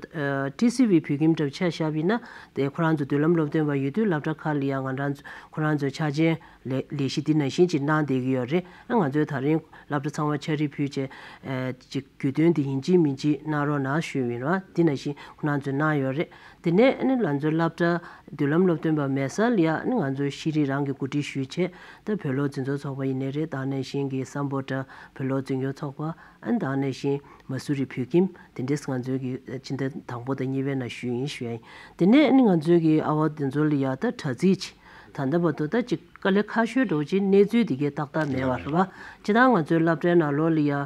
ཊི་སི་ཝི་བོད་ཁྱིམ་འདྲ་བོ་ཆ་བཞག་པ་ཡིན་ན་དེ་ཁོ་རང་ཚོ་མདུན་ལམ་སློབ་སྟོན་པ་ཡོད་དུས་སློབ་གྲྭ་ཁག་ལ་ཡ་ང་རང་ཚོ་ཁོ་རང་ཚོའི་ཆ་རྐྱེན་ལས་ལས་གཞི་འདི་ནང་བཞིན་ཅིག་གནང་བསྡད་ཀྱི་ཡོད་རེད། ཨ་ང་ཚོས་ད་རིང་སློབ་གྲྭ་ཚང་མ་ཕྱག་བྲིས་ཕུལ་བྱས་ཨ་ཅིག་རྒྱུས་སྟོན་འདི་ཡིན་གཅིག་མིན་གཅིག་གནང་རོགས་གནང་ཞུས་ཡིན་རོགས་འདི་ནང་བཞིན་ཁོ་རང་ཚོས་གནང་ཡོད་རེད། དེ་ནས་ཨ་ནི་ང་ཚོའི་སློབ་གྲྭ་མདུན་ལམ་སློབ་སྟོན་པ་མེད་ས་ལ་ཡ་ཨ་ནི་ང་ཚོའི་ཤེས་རིག་རང་གི་གོ་སྒྲིག་ཞུས་བྱས་ད་བོད་སློབ་འཛིན་ཚོགས་ཚོགས་པ་ཡིན་ནའི་རེད། དེ་ནང་བཞིན་གྱི་སམ་བྷོ་ཊ་བོད་སློབ་འཛིན་སྐྱོང་ཚོགས་པ་ཨ་ནི་དེ་ནང་བཞིན་མ་སུ་རི་བོད་ཁྱིམ་དེ་འདྲས་ང་ཚོའི་གི་སྤྱི་ཟླ་དང་པོ་དང་གཉིས་པའི་ནང་ཞུས་ཡིན་ཞུ་ཡ་ཡིན། དེ་ནས་ཨ་ནི་ང་ཚོའི་གི་ཨ་བ་དེ་ཚོ་ལ་ཡ་ད་དྲ་ཚིགས་ཅིག་ད་ལྟ་བར་དུ་ད་ཅིག་དཀའ་ལས་ཁག་ཤོས་འདྲ་བོ་ཅིག་གནས་ཚུལ་དེ་གའི་ཏག་ཏག་མེད་པ་རེད་བ། སྤྱིར་བཏང་ང་ཚོའི་སློབ་གྲྭའི་ནང་ལོགས་ལ་ཡ་ཨ་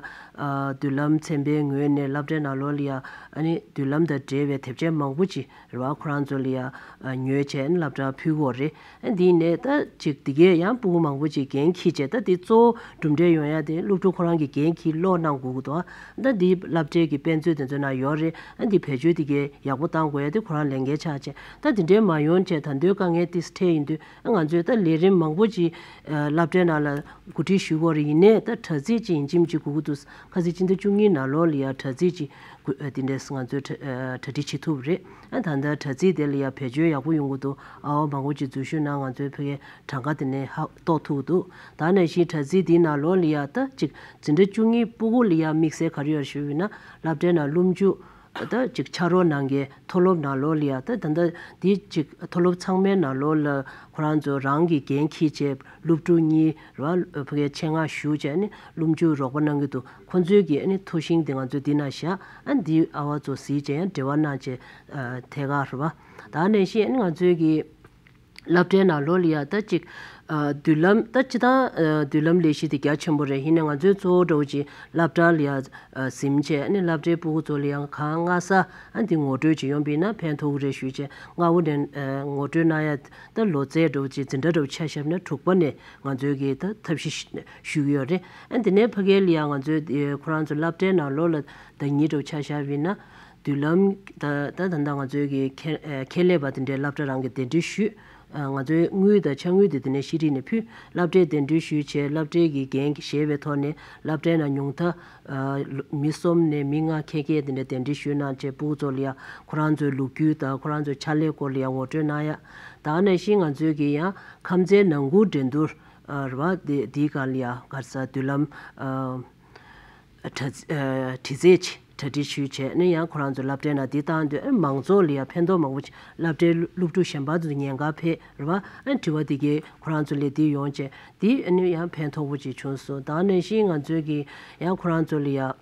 མདུན་ལམ་ཚན་པའི་ངོས་ནས་སློབ་གྲྭའི་ནང་ལོགས་ལ་ཡ་ཨ་ནི་མདུན་ལམ་དང་འབྲེལ་བའི་དེབ་ཆེན་མང་པོ་ཅིག་རེད་བ། ཁོ་རང་ཚོ་ལ་ཡ་ཨ་ཉོས་བྱས་ཨ་ནི་སློབ་གྲྭར་ཕུལ་གྱི་ཡོད་རེད། ཨ་འདི་ནས་ད་ཅིག་དེ་གའི་ཡང་ཕྲུ་གུ་མང་པོ་ཅིག་འགན་འཁྱེར་བྱས་ད་དེ་གཙོ་བོ་གྲུབ་འབྲས་ཡོང་ཡ་དེ་སློབ་ཕྲུག་ཁོ་རང་གི་འགན་འཁྱེར་ཀློག་གནང་དགོས་ཀྱི་འདུག་ད་འདི་སློབ་གྲྭའི་གི་དཔེ་མཛོད་དེ་ཚོའི་ནང་ཡོད་རེད། ཨ་འདི་བེད་སྤྱོད་དེ་གའི་ཡག་པོ་བཏང་དགོས་ཡ་དེ་ཁོ་རང་ལས་འགན་ཆགས་བྱས་ད་དེ་འདྲའི་མ་ཡོང་བྱས་ད་འདོད་དཀའ་ངལ་ཏིས་འཕྲད་ཡིན་དུས་ཨ་ང་ཚོས་ད་ལས་རིམ་མང་པོ་ཅིག་ཨ་སློབ་གྲྭའི་ནང་ལ་གོ་སྒྲིག་ཞུ་དགོས་རེད། ཡིན་ནའི་ད་དྲ་ཚིགས་ཅིག་ཡིན་གཅིག་མིན་གཅིག་དགོས་ཀྱི་འདུག་ཁ་སང་སྤྱི་ཟླ་བཅུ་གཉིས་ནང་ལོགས་ལ་ཡ་དྲ་ཚིགས་ཅིག་དགོས་ཨ་དེ་འདྲས་ང་ཚོས་གྲ་ཨ་གྲ་སྒྲིག་བྱེད་ཐུབ་རེད། ཨ་ད་ལྟ་དྲ་ཚིགས་དེ་ལ་ཡ་བེད་སྤྱོད་ཡག་པོ་ཡོང་གི་འདུག་ཨ་བ་མང་པོ་ཅིག་འཛུལ་ཞུགས་གནང་། ང་ཚོའི་ཕ་གིའི་གྲངས་ཀ་དེ་ནས་ཧ་རྟོགས་ཐུབ་ཀྱི་འདུག་ད་ནང་བཞིན་དྲ་ཚིགས་འདིའི་ནང་ལོགས་ལ་ཡ་ད་ཅིག་འཛིན་གྲྭ་བཅུ་གཉིས་ཕྲུ་གུ་ལ་ཡ་དམིགས་བསལ་ག་རེ་ཡོད་ཞུས་པ་ཡིན་ན་སློབ་གྲྭའི་ནང་སློབ་འཇུག་ད་ཅིག་ཕྱག་རོགས་གནང་མཁན་མཐོ་སློབ་ནང་ལོགས་ལ་ཡ་ད་ད་ལྟ་འདི་ཅིག་མཐོ་སློབ་ཚང་མའི་ནང་ལོགས་ལ་ཁོ་རང་ཚོ་རང་གི་འགན་འཁྱེར་བྱས་སློབ་ཕྲུག་གཉིས་རེད་བ། ཕ་གིའི་ཆེད་མངགས་ཞུགས་བྱས་ནས་སློབ་འཇུག་རོགས་པ་གནང་གི་འདུག་ཁོང་ཚོའི་གི་ཨ་ནི་ཐོ་ཤིང་དེ་ང་ཚོས་འདི་ན་བཞག་ཨ་འདི་ཨ་བ་ཚོ་གཟིགས་བྱས་ཡང་འབྲེལ་བ་གནང་བྱས་ཨ་ཐད་ཀར་རེད་བ། ད་ནང་བཞིན་ཨ་ནི་ང་ཚོའི་གི་སློབ་གྲྭའི་ནང་ལོགས་ལ་ཡ་ད་ཅིག་ཨ་མདུན་ལམ་ད་སྤྱིར་བཏང་ཨ་མདུན་ལམ་ལས་གཞི་དེ་རྒྱ་ཆེན་པོ་རེད། ཡིན་ནའི་ང་ཚོའི་གཙོ་བོ་འདྲ་བོ་ཅིག་སློབ་གྲྭ་ལ་ཡ་ཨ་ཟིན་བྱས་ཨ་ནི་སློབ་གྲྭའི་ཕྲུ་གུ་ཚོ་ལ་ཡང་གང་སྔ་ས་ཨ་འདི་ངོ་སྤྲོད་ཅིག་ཡོང་པ་ཡིན་ན་ཕན་ཐོགས་ཀྱི་རེད་ཞུས་བྱས་སྔ་བོ་ནས་ཨ་ངོ་སྤྲོད་གནང་ཡ་ད་ལོ་ཚད་འདྲ་བོ་ཅིག་འཛིན་གྲྭ་འདྲ་བོ་ཆ་བཞག་ན་དྲུག་པ་ནས་ང་ཚོའི་གི་ད་ཐབས་ཤེས་ཞུ་གི་ཡོད་རེད། ཨ་འདི་ནས་ཕ་གིར་ལ་ཡང་ང་ཚོའི་ཨེ་ཁོ་རང་ཚོ་སློབ་གྲྭའི་ནང་ལོགས་ལ་ཟླ་ཉིན་འདྲ་བོ་ཆ་བཞག་པ་ཡིན་ན་མདུན་ལམ་ད་ད་ད་ལྟ་ང་ཚོའི་གི་ཁེ་ཨེ་ཁེ་ལས་པ་དེ་འདྲའི་སློབ་གྲྭ་རང་གི་གདན་འདྲེན་ཞུས། ཨ་ང་ཚོའི་དངུལ་དང་ཕྱག་དངུལ་དེ་དེ་ནས་ཤེས་རིག་ནས་ཕུལ། སློབ་གྲྭའི་གདན་འདྲེན་ཞུས་བྱས་སློབ་གྲྭའི་གི་འགན་བཞེས་པའི་ཐོག་ནས་སློབ་གྲྭའི་ནང་ཉུང་མཐའ་ཨ་མི་གསུམ་ནས་མི་ལྔ་ཁེ་ཁེ་དེ་འདྲ་གདན་འདྲེན་ཞུས་གནང་བྱས་ཕྲུ་གུ་ཚོ་ལ་ཡང་ཁོ་རང་ཚོའི་ལོ་རྒྱུས་དང་ཁོ་རང་ཚོའི་ཕྱག་ལས་སྐོར་ལ་ཡང་ངོ་སྤྲོད་གནང་ཡ། ད་ནང་བཞིན་ང་ཚོའི་གི་ཡང་ཁམས་ཚན་ནང་ཁུལ་འགྲན་བསྡུར་ཨ་རེད་བ། དེ་དེའི་སྒང་ལ་ཡང་ག་རེ་ཟེར་མདུན་ལམ་ཨ་དྲ་ཨ་དྲི་རྩད་ཅིག་ གྲ་སྒྲིག་ཞུས་བྱས་ནས་ཡང་ཁོ་རང་ཚོ་སློབ་གྲྭའི་ནང་འདི་བཏང་དུས་ཨ་མང་ཚོགས་ལ་ཡང་ཕན་ཐོགས་མང་པོ་ཅིག་སློབ་གྲྭའི་སློབ་ཕྲུག་གཞན་པ་ཚོ་ཉེན་ཁ་འཕེལ་རེད་བ། ཨ་དྲི་བ་འདི་གའི་ཁོ་རང་ཚོ་ལས་འདི་ཡོང་བྱས་འདི་ཨ་ནི་ཡང་ཕན་ཐོགས་པོ་ཅིག་བྱུང་སོང་། ད་ནང་བཞིན་ང་ཚོའི་གི་ཡང་ཁོ་རང་ཚོ་ལ་ཡང་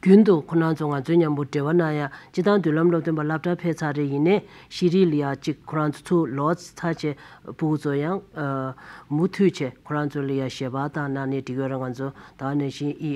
རྒྱུན་དུ་ཁོ་རང་ཚོ་ང་ཚོའི་མཉམ་པོ་འབྲེལ་བ་གནང་ཡ། སྤྱི་བཏང་མདུན་ལམ་སློབ་སྟོན་པ་སློབ་གྲྭ་ཕེབས་ཚར་རེ་ཡིན་ནའི་ཤེས་རིག་ལ་ཡ་གཅིག་ཁོ་རང་ཚོ་ཚུར་ལོག་ཚར་བྱས་ཕྲུ་གུ་ཚོ་ཡང་ཨ་མུ་མཐུད་བྱས་ཁོ་རང་ཚོ་ལ་ཡ་ཞལ་པར་བཏང་གནང་ནའི་འགྲིག་ཡོད་རེད། ང་ཚོ་ད་ནང་བཞིན་ཡི་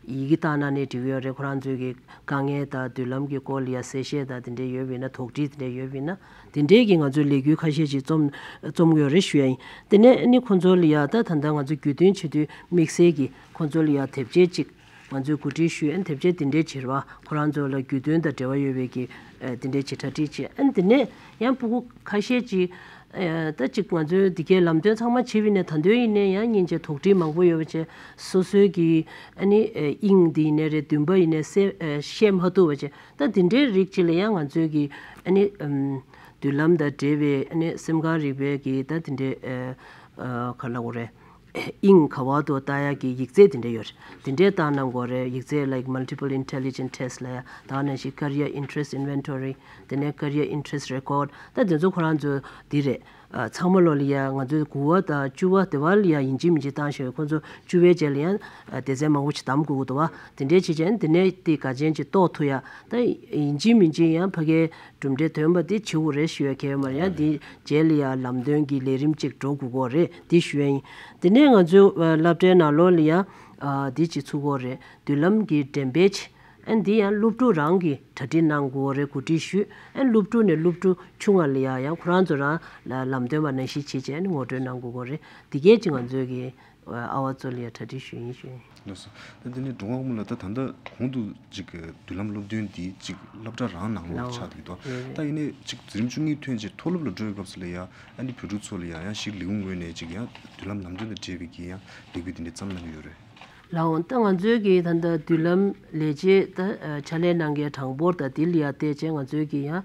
ཡི་གེ་བཏང་གནང་ནའི་འགྲིག་ཡོད་རེད། ཁོ་རང་ཚོའི་གི་དཀའ་ངལ་དང་མདུན་ལམ་གྱི་སྐོར་ལ་ཡ་གསལ་བཤད་དང་དེ་འདྲས་ཡོད་པ་ཡིན་ན་དོགས་འདྲི་དེ་འདྲས་ཡོད་པ་ཡིན་ན་དེ་འདྲས་ཀྱི་ང་ཚོའི་ལས་འགུལ་ཁ་ཤས་ཅིག་རྩོམ་རྩོམ་གྱི་ཡོད་རེད་ཞུ་ཡ་ཡིན། དེ་ནས་ཨ་ནི་ཁོ་ཚོ་ལ་ཡ་ད་ད་ལྟ་ང་ཚོ་བརྒྱུད་འདོན་བྱེད་དུས་དམིགས་བསལ་གྱི་ཁོ་ཚོ་ལ་ཡ་དེབ་སྐྱེལ་ཅིག་ང་ཚོས་གོ་སྒྲིག་ཞུས། ཨན་དེབ་སྐྱེལ་དེ་འདྲའི་བྱེད་པ་ཁོ་རང་ཚོ་ལ་རྒྱུས་སྟོན་དང་འབྲེལ་བ་ཡོད་པའི་གི་ཨ་དེ་འདྲའི་བྱེད་གྲ་སྒྲིག་བྱས། ཨན་དེ་ནས་ཡང་ཕྲུ་གུ་ཁ་ཤས་ཅིག་ཨ་ད་ཅིག་ང་ཚོའི་འདི་གའི་ལམ་སྟོན་ཚང་མ་བྱས་པ་ཡིན་ནའི་ད་དུང་ཡིན་ནའི་ཡང་སྙིང་རྗེ་དོགས་འདྲི་མང་པོ་ཡོད་པ་བྱས། སོ་སོའི་གི་ཨ་ནི་ཨ་དབྱིངས་འདི་ཡིན་ནའི་རེད། འདུན་པ་ཡིན་ནའི་སེ་ཨ་བཤད་མ་ཐུབ་པ་བྱས། ད་དེ་འདྲའི་རིགས་ཅིག་ལ་ཡང་ང་ཚོའི་གི་ཨ་ནི་ཨམ་མདུན་ལམ་དང་འབྲེལ་བའི་ཨ་ནི་སེམས་ཁམས་རིག་པའི་གི་ད་དེ་འདྲའི་ཨ་ཨ་ག་ལབ་དགོས་རེད། དབྱིངས་ག་བ་དུ་ལྟ་ཡག་གི་ཡིག་ཚད་དེ་འདྲ་ཡོད་རེད། དེ་འདྲའི་བཏང་གནང་དགོས་རེད། ཡིག་ཚད་like multiple intelligence test ལབ་ཡ། ད་ནང་བཞིན་career interest inventory དེ་ནས་career interest record ད་དེ་ཚོ་ཁོ་རང་ཚོ་འདི་རེད། ཨ་ཚང་མ་ལོ་ལ་ཡ་ང་ཚོས་དགུ་པ་དང་བཅུ་པ་དེ་བ་ལ་ཡ་ཡིན་གཅིག་མིན་གཅིག་བཏང་ཤོག་ཁོ་ཚོ་བཅུ་པའི་རྗེས་ལ་ཡང་ཨ་སྡེ་ཚན་མང་པོ་ཞིག་བདམས་དགོས་ཀྱི་འདུག་བ། དེ་འདྲའི་བྱས་རྗེས་དེ་ནས་དེ་ག་ཅན་ཅིག་རྟོགས་ཐུབ་ཡ། ད་ཡིན་གཅིག་མིན་གཅིག་ཡང་ཕ་གའི་གྲུབ་འབྲས་ཐོན་པ་དེ་བྱེད་དགོས་རེད་ཞུ་ཡ་གལ་ཡོད་མ་རེད། ཡང་དེ་རྗེས་ལ་ཡང་ལམ་སྟོན་གྱི་ལས་རིམ་གཅིག་འགྲོ་དགོས་ཀྱི་རེད་དེ་ཞུ་ཡ་ཡིན། དེ་ནས་ང་ཚོའི་ཨ་སློབ་གྲྭའི་ནང་ལོགས་ལ་ཡང་ཨ་འདི་གཅིག་ཚུགས་ཀྱི་རེད། མདུན་ལམ་གྱི་འགྲེམས་སྤེལ་ཅིག་ཨ་འདི་ཡང་སློབ་ཕྲུག་རང་གིས་གྲ་སྒྲིག་གནང་དགོས་རེད། གོ་སྒྲིག་ཞུས། ཨ་སློབ་ཕྲུག་ནས་སློབ་ཕྲུག་ཆུང་བ་ལ་ཡང་ཡང་ཁོ་རང་ཚོ་རང་ལ་ལམ་སྟོན་པ་ནང་བཞིན་བྱེད་བྱས་ནས་ངོ་སྤྲོད་གནང་དགོས་ཀྱི་རེད། འདི་གས་ཅིག་ང་ཚོའི་གི་ཨ་བ་ཚོ་ལ་ཡང་གྲ་སྒྲིག་ཞུས་ཡིན་ཞུས་ཡིན། ལགས་སོ། ད་དེ་ནས་འགྲོ་བ་མུ་ལ་ད་ད་ལྟ་གོང་དུ་ཅིག་གི་མདུན་ལམ་སློབ་སྟོན་འདི་ཅིག་སློབ་གྲྭ་རང་ནང་ལོགས་ལ་ཆགས་བསྡད་ཀྱི་འདུག་ད་ཡིན་ནའི་ཅིག་འཛིན་རིམ་བཅུ་གཉིས་ཐོན་རྗེས་མཐོ་སློབ་ལ་འགྲོ་བའི་སྐབས་སུ་ལ་ཡ་ཨ་ནི་བོད་ཕྲུག་ཚོ་ལ་ཡ་ཡང་ཞིག་ལས་ཁུངས་ངོས་ནས་ཅིག་ཡང་མདུན་ལམ་ལམ་སྟོན་དང་འབྲེལ་བའི་གི་ཡང་ལས་འགུལ་འདི་འདྲ་བརྩམས་གནང་གི་ཡོད་རེད། ལགས་འོང་། ད་ང་ཚོའི་གི་ད་ལྟ་མདུན་ལམ་ལས་བྱེད་ད་ཕྱག་ལས་གནང་མཁན་གྲངས་འབོར་དང་འདི་ལ་ཡ་བལྟས་བྱས་ང་ཚོའི་གི་ཡང་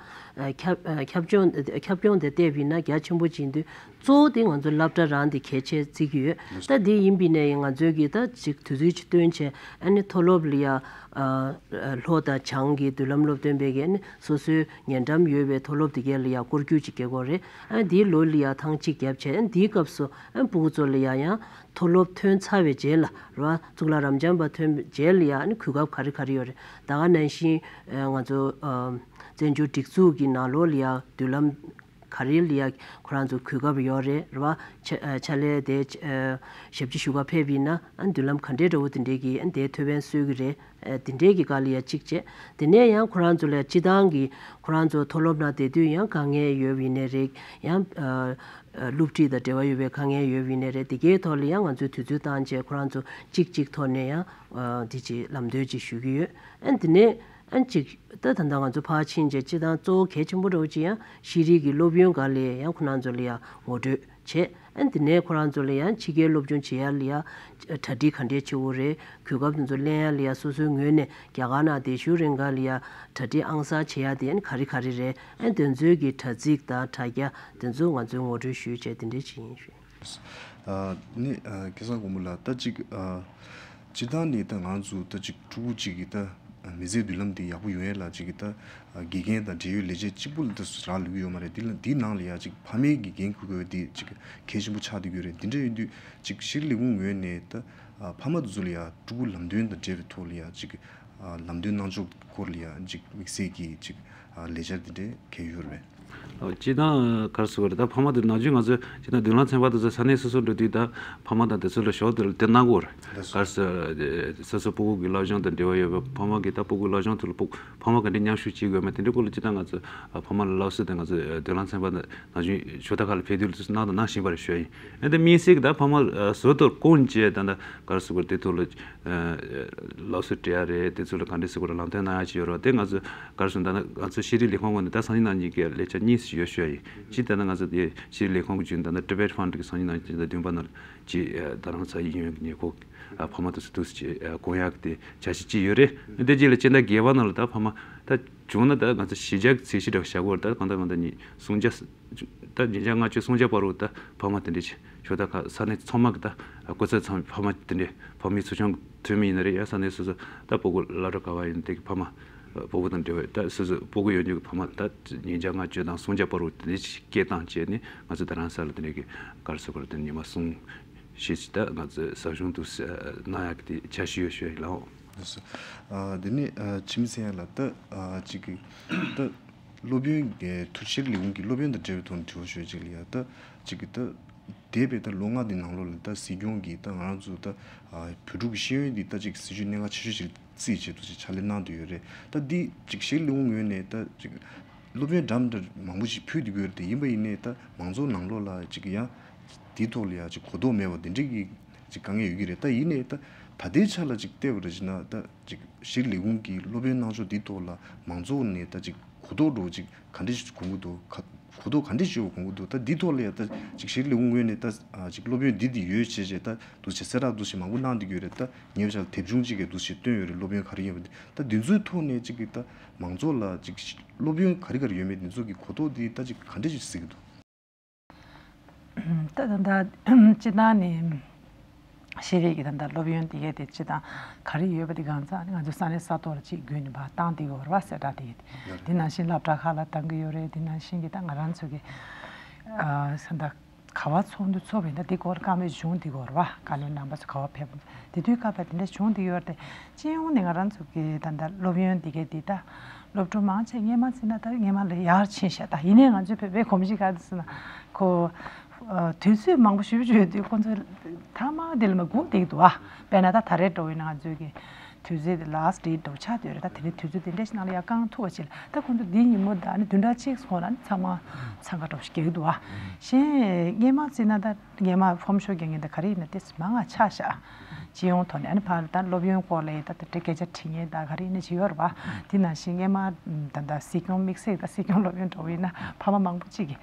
ཁྱབ་ཁྱབ་ཁྱོན་ཁྱབ་ཁྱོན་དེ་བལྟས་པ་ཡིན་ན་རྒྱ་ཆེན་པོ་ཅིག་ཡིན་དུས། གཙོ་བོ་དེ་ང་ཚོ་སློབ་གྲྭ་རང་དེ་གལ་ཆེ་བརྩི་གི་ཡོད། ད་དེ་ཡིན་པ་ཡིན་ནའི་ང་ཚོའི་གི་ད་ཅིག་དུས་ཚོད་ཅིག་བཏོན་བྱས་ཨ་ནི་མཐོ་སློབ་ལ་ཡ་ལྷོ་དང་བྱང་གི་མདུན་ལམ་སློབ་སྟོན་པའི་གི་ཨ་ནི་སོ་སོའི་ཉེ་འགྲམ་ཡོད་པའི་མཐོ་སློབ་དེ་གའི་ལ་ཡ་སྐོར་སྐྱོད་ཅིག་རྒྱག་དགོས་རེད། ཨ་ནི་དེའི་ལོ་ལ་ཡ་ཐེངས་གཅིག་བརྒྱབ་བྱས་ཨ་ནི་དེའི་སྐབས་སུ་ཨ་ནི་ཕྲུ་གུ་ཚོ་ལ་ཡ་ཡང་མཐོ་སློབ་ཐོན་ཚར་བའི་རྗེས་ལ་རེད་བ། གཙུག་ལག་རབ་འབྱམས་པ་ཐོན་པའི་རྗེས་ལ་ཡ་ཨ་ནི་གོ་སྐབས་ག་རེ་ག་རེ་ཡོད་རེད། ད་ག་ནང་བཞིན་ང་ཚོ་བཙན་བྱོལ་སྒྲིག་འཛུགས་ཀྱི་ནང་ལོགས་ལ་ཡ་མདུན་ལམ་ག་རེ་ལ་ཡ་ཁོ་རང་ཚོ་གོ་སྐབས་ཡོད་རེད་རེད་བ། ཕྱག་ཕྱག་ལས་དེ་ཞབས་ཕྱི་ཞུ་ག་ཕེབས་པ་ཡིན་ན་ཨ་མདུན་ལམ་ག་འདྲའི་འདྲ་བོ་དེ་འདྲའི་གི་ཨ་དེ་ཐོབ་ཐང་སོས་ཀྱི་རེད། དེ་འདྲའི་གི་སྒང་ལ་ཡ་གཅིག་བྱས། དེ་ནས་ཡང་ཁོ་རང་ཚོ་ལ་སྤྱི་བཏང་གི་ཁོ་རང་ཚོ་མཐོ་སློབ་ནང་བསྡད་དུས་ཡང་དཀའ་ངལ་ཡོད་པ་ཡིན་ནའི་རེད། ཡང་སློབ་ཁྲིད་དང་འབྲེལ་བ་ཡོད་པའི་དཀའ་ངལ་ཡོད་པ་ཡིན་ནའི་རེད། དེ་གའི་ཐོག་ལ་ཡང་ང་ཚོས་དུས་ཚོད་བཏང་བྱས་ཁོ་རང་ཚོ་གཅིག་གཅིག་ཐོག་ནས་ཡང་དེ་ཅིག་ལམ་སྟོན་ཅིག་ཞུ་གི་ཡོད། ཨ་དེ་ནས། ཨ་ཅིག་ད་ད་ལྟ་ང་ཚོ་ཕར་ཕྱིན་རྗེས་སྤྱི་བཏང་གཙོ་བོ་གལ་ཆེན་པོ་འདྲ་བོ་ཅིག་ཡང་ཤེས་རིག་གི་སློབ་ཡོན་སྒང་ལ་ཡང་ཁོ་རང་ཚོ་ལ་ཡང་ངོ་སྤྲོད་བྱས། ཨ་དེ་ནས་ཁོ་རང་ཚོ་ལ་ཡང་ཕྱི་རྒྱལ་སློབ་སྦྱོང་བྱེད་ཡ་ལ་ཡང་གྲ་སྒྲིག་ག་འདྲས་བྱེད་དགོས་རེད། གོ་སྐབས་དེ་ཚོ་ལེན་ཡ་ལ་ཡང་སོ་སོའི་ངོས་ནས་རྒྱ་གར་ནང་བསྡད་བཞུགས་རིང་ག་ལ་ཡང་གྲ་སྒྲིག་ཨང་གསར་བྱེད་ཡ་དེ་ཨ་ག་རེ་ག་རེ་རེད། ཨ་དེ་ཚོའི་གི་དྲ་ཚིགས་དང་དྲ་རྒྱ་དེ་ཚོ་ང་ཚོས་ངོ་སྤྲོད་ཞུས་བྱས་དེ་འདྲས་བྱེད་ཡིན་ཞུ། ཨ་ནི་ཨ་སྐལ་བཟང་དགོང་མོ་ལགས། ད་ཅིག་ཨ་སྤྱིར་བཏང་ནས་ད་ང་ཚོ་ད་ཅིག་ཕྲུ་གུ་ཅིག་གི་ད་མི་ཚེའི་མདུན་ལམ་དེ་ཡག་པོ་ཡོང་ཡས་ལ་ཅིག་གི་ད་དགེ་རྒན་དང་འབྲེལ་ཡོད་ལས་བྱེད་གཅིག་པུ་ལ་ད་རག་ལུས་ཡོད་མ་རེད། འདི་ལ་འདིའི་ནང་ལ་ཡ་ཅིག་ཕ་མས་ཀྱི་འགན་འཁུར་དགོས་པ་འདི་ཅིག་གལ་ཆེན་པོ་ཆགས་བསྡད་ཡོད་རེད། འདི་འདྲ་ཡིན་དུས་ཅིག་ཤེས་རིག་ལས་ཁུངས་ངོས་ནས་ད་ཨ་ཕ་མ་དེ་ཚོ་ལ་ཡ་ཕྲུ་གུ་ལམ་སྟོན་དང་འབྲེལ་བའི་ཐོག་ལ་ཡ་ཅིག་ཨ་ལམ་སྟོན་གནང་ཕྱོགས་སྐོར་ལ་ཡ་ཅིག་དམིགས་བསལ་གྱི་ཅིག་ཨ་ལས་འཆར་འདི་འདྲའི་གལ་ཡོད་རེད་པས། ཨོ་སྤྱིར་བཏང་ག་རེ་ཟེར་དགོས་རེད། ད་ཕ་མ་དེ་ནམ་རྒྱུན་ང་ཚོ་སྤྱིར་བཏང་མདུན་ལམ་ཚན་པ་དེ་ཚོ་ས་གནས་སོ་སོར་འགྲོ་དུས་ད་ཕ་མ་དང་དེ་ཚོ་ལ་ཞོར་དུ་དེ་གནང་དགོས་རེད། ལགས་སོ། ག་རེ་ཟེར་སོ་སོ་ཕྲུ་གུ་གི་སློབ་སྦྱོང་དང་འབྲེལ་བ་ཡོད་པ་ཕ་མ་གིས་ད་ཕྲུ་གུའི་སློབ་སྦྱོང་ཐོག་ལ་ཕྲུ་ཕ་མ་ག་འདྲས་མཉམ་ཞུགས་བྱེད་དགོས་མེད་དེ་འདྲའི་སྐོར་ལ་སྤྱིར་བཏང་ང་ཚོ་ཨ་ཕ་མ་ལ་སློབ་གསོ་དེ་ང་ཚོ་མདུན་ལམ་ཚན་པ་ནམ་རྒྱུན་ཞོར་ད་ག་ལ་ཕེབས་དུས་ལ་གནང་དང་གནང་བཞིན་པ་རེད་ཞུ་ཡ་ཡིན། ཨ་ནི་དམིགས་བསལ་གྱི་ད་ཕ་མ་ཟུར་དུ་བསྐོང་བྱས་ད་ད་ག་རེ་ཟེར་དགོས་རེད། དེ་ཐོག་ལ་སློབ་གསོ་སྤྲད་ཡ་རེད། དེ་ཚོ་ལ་ག་འདྲས་ཟེར་དགོས་རེད། ལམ་སྟོན་གནང་ཡ་ཅིག་ཡོད་རེད་པ། དེ་ང་ཚོ་ག་རེ་ཟེར་ད་ང་ཚོ་ཤེས་རིག་ལས་ཁུངས་ངོས་ནས་ད་སང་ཉིན་གནངས་ཉིན་གྱི་ལས་འཆར་གཉིས་ཤིག་ཡོད་ཞུ་ཡ་ཡིན། གཅིག་ད་ནི་ང་ཚོ་དེ་ཤེས་རིག་ལས་ཁུངས་ཀྱི་བརྒྱུད་ད་ནི་Tibet Fund གི་སང་ཉིན་གནངས་ཉིན་ད་བདུན་པ་ནང་ཅིག་རྡ་རམ་ས་ལ་གཡས་གཡོན་གྱི་ཉེ་འཁོར་ཕ་མ་དེ་ཚོ་འདུག་སེ་ཅིག་དགོངས་ཡག་གི་དེ་འཆར་གཞི་ཅིག་ཡོད་རེད། དེ་རྗེས་ལ་སྤྱི་ཟླ་བརྒྱད་པ་ནང་ལ་ད་ཕ་མ་ད་བྱུང་ན་ད་ང་ཚོ་གཞིས་ཆགས་ཀྱི་ཚད་གཞི་འདྲ་བཞག་དགོས་རེད། ད་གང་ལྟར་གང་ལྟར་ཉིན་སུམ་བརྒྱ་ད་ཉིན་ཞག་ལྔ་བཅུ་སུམ་བརྒྱ་བར་དུ་ད་ཕ་མ་དེ་འདྲས་ཞོགས་ད་ཁ་ས་གནས་ཚང་མ་གི་ད་སྐུ་ཚབ་ཚང་ཕ་མ་དེ་འདྲས་ཕ་མའི་ཚོགས་ཆུང་ ཐོན་མི་ཡིན་ན་རེད། ཡ་ས་གནས་སོ་སོ་ད་སྤུ་གུ་སློབ་གྲྭ་ག་བ་ཡིན་དེ་གི་ཕ་མ་སྤུ་གུ་དང་འབྲེལ་བའི་ད་སོ་སོ་སྤུ་གུ་ཡོད་མཁན་གྱི་ཕ་མ་ད་ཉིན་ཞག་ལྔ་བཅུ་དང་སུམ་བརྒྱ་བར་དུ་དེ་འདྲ་ཞིག་སྐད་བཏང་བྱས་ནས་ང་ཚོ་ད་རང་ས་ལ་དེ་འདྲ་གི་ག་རེ་ཟེར་དགོས་རེད། དེ་ཉི་མ་གསུམ་བཞི་ཅིག་ད་ང་ཚོ་ཟབ་སྦྱོང་དུ་གནང་ཡག་གི་དེ་འཆར་གཞི་ཡོད་ཞུ་ཡ་ཡིན་ལགས། ལགས་སོ། ཨ་དེ་ནས་ཨ་འཆི་མེད་ཚེ་དབྱངས་ལགས། ད་ཨ་ཅིག་གི་ད་སློབ་ཡོན་གྱི་ཐུགས་ཤེས་ལས་ཁུངས་ཀྱི་སློབ་ཡོན་དང་འབྲེལ་བའི་ཐོག་ནས་དྲི་བ་ཞུ་ཡ་ཅིག་ལ་ཡ། ད་ཅིག་གི་ད་འདས་པའི་ད་ལོ་ལྔ་དེ་ནང་ལོགས་ལ་ད་སྲིད་སྐྱོང་གིས་ད་ང་རང་ཚོ་ད་ཨ་བོད་ཕྲུག་གི་ཤེས་ཡོན་འདི་ད་ཅིག་སྲིད་ཇུས་གནད་འགག་ཆེ་ཤོས་ཅིག་རྩིས་བྱེད་དུ་ཅིག་ཕྱག་ལས་གནང་བསྡད་ཡོད་རེད། ད་འདི་ཅིག་ཤེས་ལས་ཁུངས་ངོས་ནས་ད་ཅིག་སློབ་ཡོན་འདྲ་མི་འདྲ་མང་པོ་ཅིག་ཕུལ་བསྡད་ཀྱི་ཡོད་རེད། དེ་ཡིན་པ་ཡིན་ནའི་ད་མང་ཚོགས་ནང་ལོགས་ལ་ཅིག་ཡང་དེའི་ཐོག་ལ་ཡང་ཅིག་གོ་རྟོགས་མེད་པ་དེ་འདྲའི་གི་ཅིག་དཀའ་ངལ་ཡོད་ཀྱི་རེད། ད་ཡིན་ནའི་ད་ད་ལྟའི་ཆ་ལ་ཅིག་བལྟས་པ་རེད་ཅེ་ན། ད་ཅིག་ཤེས་ལས་ཁུངས་ཀྱིས་སློབ་ཡོན་གནང་ཕྱོགས་འདིའི་ཐོག་ལ་མང་ཚོགས་ནས་ད་ཅིག་གོ་རྟོགས་འདྲ་བོ་ཅིག་ག་འདྲ་ཞིག་དགོངས་ཀྱི་འདུག་ག་གོ་རྟོགས་ག་འདྲ་ཞིག་ཡོད་པ་དགོངས་ཀྱི་འདུག་ད་འདིའི་ཐོག་ལ་ཡང་ད་ཅིག་ཤེས་ལས་ཁུངས་ངོས་ནས་ད་ཅིག་སློབ་ཡོན་འདི་འདི་ཡོད་ཅེས་བྱས་ད་འདུག་ཅེས་གསལ་བསྒྲགས་འདུག་ཅེས་མང་པོ་གནང་བསྡད་ཀྱི་ཡོད་རེད། ད་ཉེ་བའི་ཆར་ལ་དེབ་ཆུང་གཅིག་གིས་འདུག་ཅེས་བཏོན་ཡོད་རེད། སློབ་ཡོན་ག་རེ་ཡོད་པ་འདི། ད་འདི་ཚོའི་ཐོག་ནས་ཅིག་གིས་ད་མང་ཚོགས་ལ་ཅིག་སློབ་ཡོན་ག་རེ་ག་རེ་ཡོད་མེད་འདི་ཚོ་གི་གོ་རྟོགས་འདི་ད་ཅིག་ག་འདྲ་ཞིག་གཟིགས་ཀྱི་འདུག་ད་ད་ལྟ་སྤྱི་བཏང་ནས་ཤེས་རིག་གི་ད་ལྟ་སློབ་ཡོན་དེ་གའི་དེ་སྤྱི་བཏང་ག་རེ་ཡོད་པ་དེ་གང་ཚང་ནི་ང་ཚོའི་ས་གནས་ས་ཐོག་ལ་ཅིག་བརྒྱུད་ནས་ཕར་བཏང་བསྡད་ཡོད་རེད་པ། གསལ་བསྒྲགས་དེ་གའི་དེ། དེ་ནང་བཞིན་སློབ་གྲྭ་ཁག་ལ་བཏང་གི་ཡོད་རེད། དེ་ནང་བཞིན་གྱི་ད་ང་རང་ཚོ་གི་ས་ད་ག་བ་ཚོགས་འདུ་ཚོགས་པ་ཡིན་ན་དེ་སྐོར་བཀའ་མོལ་བྱུང་དེ་གའི་རེད་པ། བཀའ་བློན་རྣམ་པ་ཚོ་ག་བ་ཕེབས་དེ་དུས་སྐབས་དེ་འདྲ་བྱུང་དེ་ཡོད་རེད་དེ། སྤྱི་ཡོངས་ནས་ང་རང་ཚོ་གི་ད་ལྟ་སློབ་ཡོན་འདི་གའི་འདི་ད་སློབ་ཕྲུག་མང་ཆེ་སྔོན་མ་བརྩིས་ན་ད་སྔོན་མ་ལས་ཡར་ཕྱིན་ཤག་ད་ཡིན་ནའི་ང་ཚོའི་བོད་པའི་གོམས་གཤིས་ག་རེ་ཟེར་ན་ཁོ་ཨ་དུས་ཚོད་མང་པོ་ཞེ་པོ་ཅིག་ཡོད་དུས་ཁོ་ཚོ་མཐའ་མ་འདི་ལ་མ་སྒུག་བསྡད་ཀྱི་འདུག་ཨ། དཔེར་ན་ད་ད་རེས་འགྲོ་བ་ཡིན་ན་ང་ཚོའི་གི་དུས་ཚོད་དེ་ལཱ་སི་ཊི་ཌེ་ཊི་འདྲ་བོ་ཆགས་བསྡད་ཡོད་རེད། ད་དེ་རིང་དུས་ཚོད་དེ་འདྲ་ཞིག་ནང་ལ་ཡར་བསྐང་ཐུབ་པ་ཅིག་ལ་ད་ཁོ་ཚོ་འདི་ཉིན་མོ་ད་ནི་བདུན་ཕྲག་གཅིག་སོང་ན་ནི་ཚང་མ་འཚང་ཁ་འདྲ་བོ་ཞིག་རྒྱག་གི་འདུག་ཨ། གཞན་སྔོན་མ་བརྩིས་ན་ད། སྔོན་མ་ཕོམ་ཤོ་རྒྱག་མཁན་དེ་ག་རེ་ཡིན་ན་དེ་མང་ང་ཆགས་ཤག་སྤྱི་ཡོངས་ཐོག་ནས་ཨ་ནི་ཕར་ད་སློབ་ཡོན་སྐོར་ལ་ཡི་ད་དེ་སྐད་ཆ་དྲི་མཁན་ད་ག་རེ་ཡིན་ན་ཅིག་ཡོད་རེད་པ། དེ་ནང་བཞིན་སྔོན་མ་ད་ད་སྲིད་སྐྱོང་དམིགས་བསལ་ད་སྲིད་སྐྱོང་སློབ་ཡོན་འགྲོ་བ་ཡིན་ན་ཕ་མ་མང་པོ་ཅིག་གིས་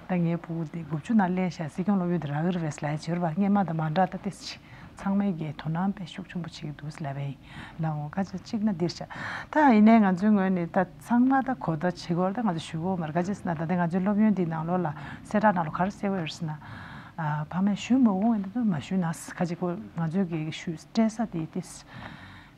ད་ངའི་ཕྲུ་གུ་དེ་དགུ་བཅུ་ནང་སླེབས་ཤག་སྲིད་སྐྱོང་སློབ་ཡོན་དེ་རག་གི་རེད་པས་ལབ་ཡ་ཅིག་ཡོད་རེད་པ། སྔོན་མ་དང་མ་འདྲ་ད་དེ་ཅིག་ཚང་མས་ཀྱི་དོ་སྣང་དཔེ་ཤུགས་ཆེན་པོ་བྱེད་ཀྱི་འདུག་ལབ་པ་ཡིན། ལའོ་ཁ་ཅིག་གཅིག་ན་འདིར་བྱ། ད་ཡིན་ནའི་ང་ཚོའི་ངོས་ནས་ད་ཚང་མ་ད་གོ་བརྡ་བྱེད་དགོས་ད་ང་ཚོ་ཞུ་དགོས་མ་རེད། ཁ་ཅིག་ཟེར་ན་ད་ལྟ་ང་ཚོའི་སློབ་ཡོན་འདིའི་ནང་ལོགས་ལ་གསལ་བསྒྲགས་ནང་ལོགས་ག་རེ་གསལ་པོ་ཡོད་ཟེར་ན། ཨ་ཕ་མས་ཞུ་མ་དགོས་ཡིན་ད་མ་ཞུ་ན་ཁ་ཅིག་གོ་ང་ཚོའི་གི་ཞུ་སྤྲད་ས་དེ་དེ་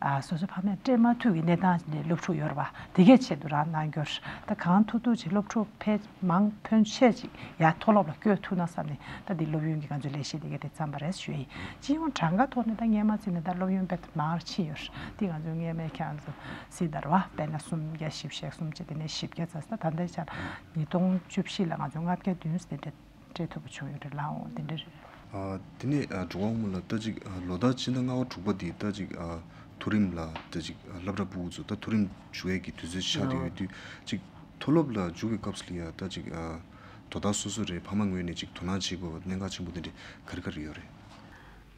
ཨ་སོ་སོ་ཕ་མས་སྤྲད་མ་ཐུབ་ཀྱི་གནས་སྟངས་ནས་སློབ་ཕྲུག་ཡོད་རེད་པ། དེ་གའི་ཆེད་དུ་རང་གནང་རྒྱུར་ད་གང་ཐུབ་ཐུབ་ཅིག་སློབ་ཕྲུག་ཕལ། མང་ཕོན་ཆེ་ཅིག་ཡར་མཐོ་སློབ་ལ་བསྐྱོད་ཐུབ་ན་བསམ་ནས་ད་འདི་སློབ་ཡོན་གྱི་ང་ཚོའི་ལས་གཞི་འདི་ག་དེ་བརྩམས་པ་རེད་ཞུ་ཡིན། སྤྱི་ཡོངས་གྲངས་ཀ་ཐོག་ནས་ད་སྔོན་མ་བརྩིས་ནས་ད་སློབ་ཡོན་དཔེ་མང་རུ་ཕྱིན་ཡོད་རེད། འདི་ང་ཚོ་སྔོན་མའི་ཁྱེད་རང་ཚོ་གཟིགས་དང་རེད་པ། དཔེར་ན་སུམ་བརྒྱ་བཞི་བཅུ་ཞེ་གསུམ་བཅུ་དེ་ནས་བཞི་བརྒྱ་ཙམ་ད་ད་ལྟའི་ཆར་ཉིས་སྟོང་བཅུ་བཞི་ལ་ང་ཚོ་ལྔ་བརྒྱ་བདུན་ཙམ་དེ་འདྲ་སྤྲད་ཐུབ་པ་བྱུང་ཡོད་རེད་ལགས། འོ་དེ་འདྲ་རེད། ཨ་དེ་ནས་ཨ་འགྲོ་བ་མོ་ལ་ད་ཅིག་ཨ་ལོ་ཟླ་ཕྱི་ཟླ་ལྔ་པ་དྲུག་པ་དེ་ད་ཅིག་ཨ་མཐོ་རིམ་ལ་ད་ཅིག་ཨ་སློབ་གྲྭ་ཕྲུ་གུ་ཚོ་ད་མཐོ་རིམ་འཇུག་ཡས་ཀྱི་དུས་ཚོད་ཆགས་བསྡད་ཡོད་དུས་ཅིག་མཐོ་སློབ་ལ་འཇུག་པའི་སྐབས་སུ་ལ་ཡ་ད་ཅིག་ཨ་དོ་བདག་སོ་སོ་རེད་ཕ་མ་ངོས་ནས་ཅིག་དོ་སྣང་བྱེད་དགོས་པ་གནད་འགག་ཆེན་པོ་དེ་འདྲ་ག་རེ་ག་རེ་ཡོད་རེད།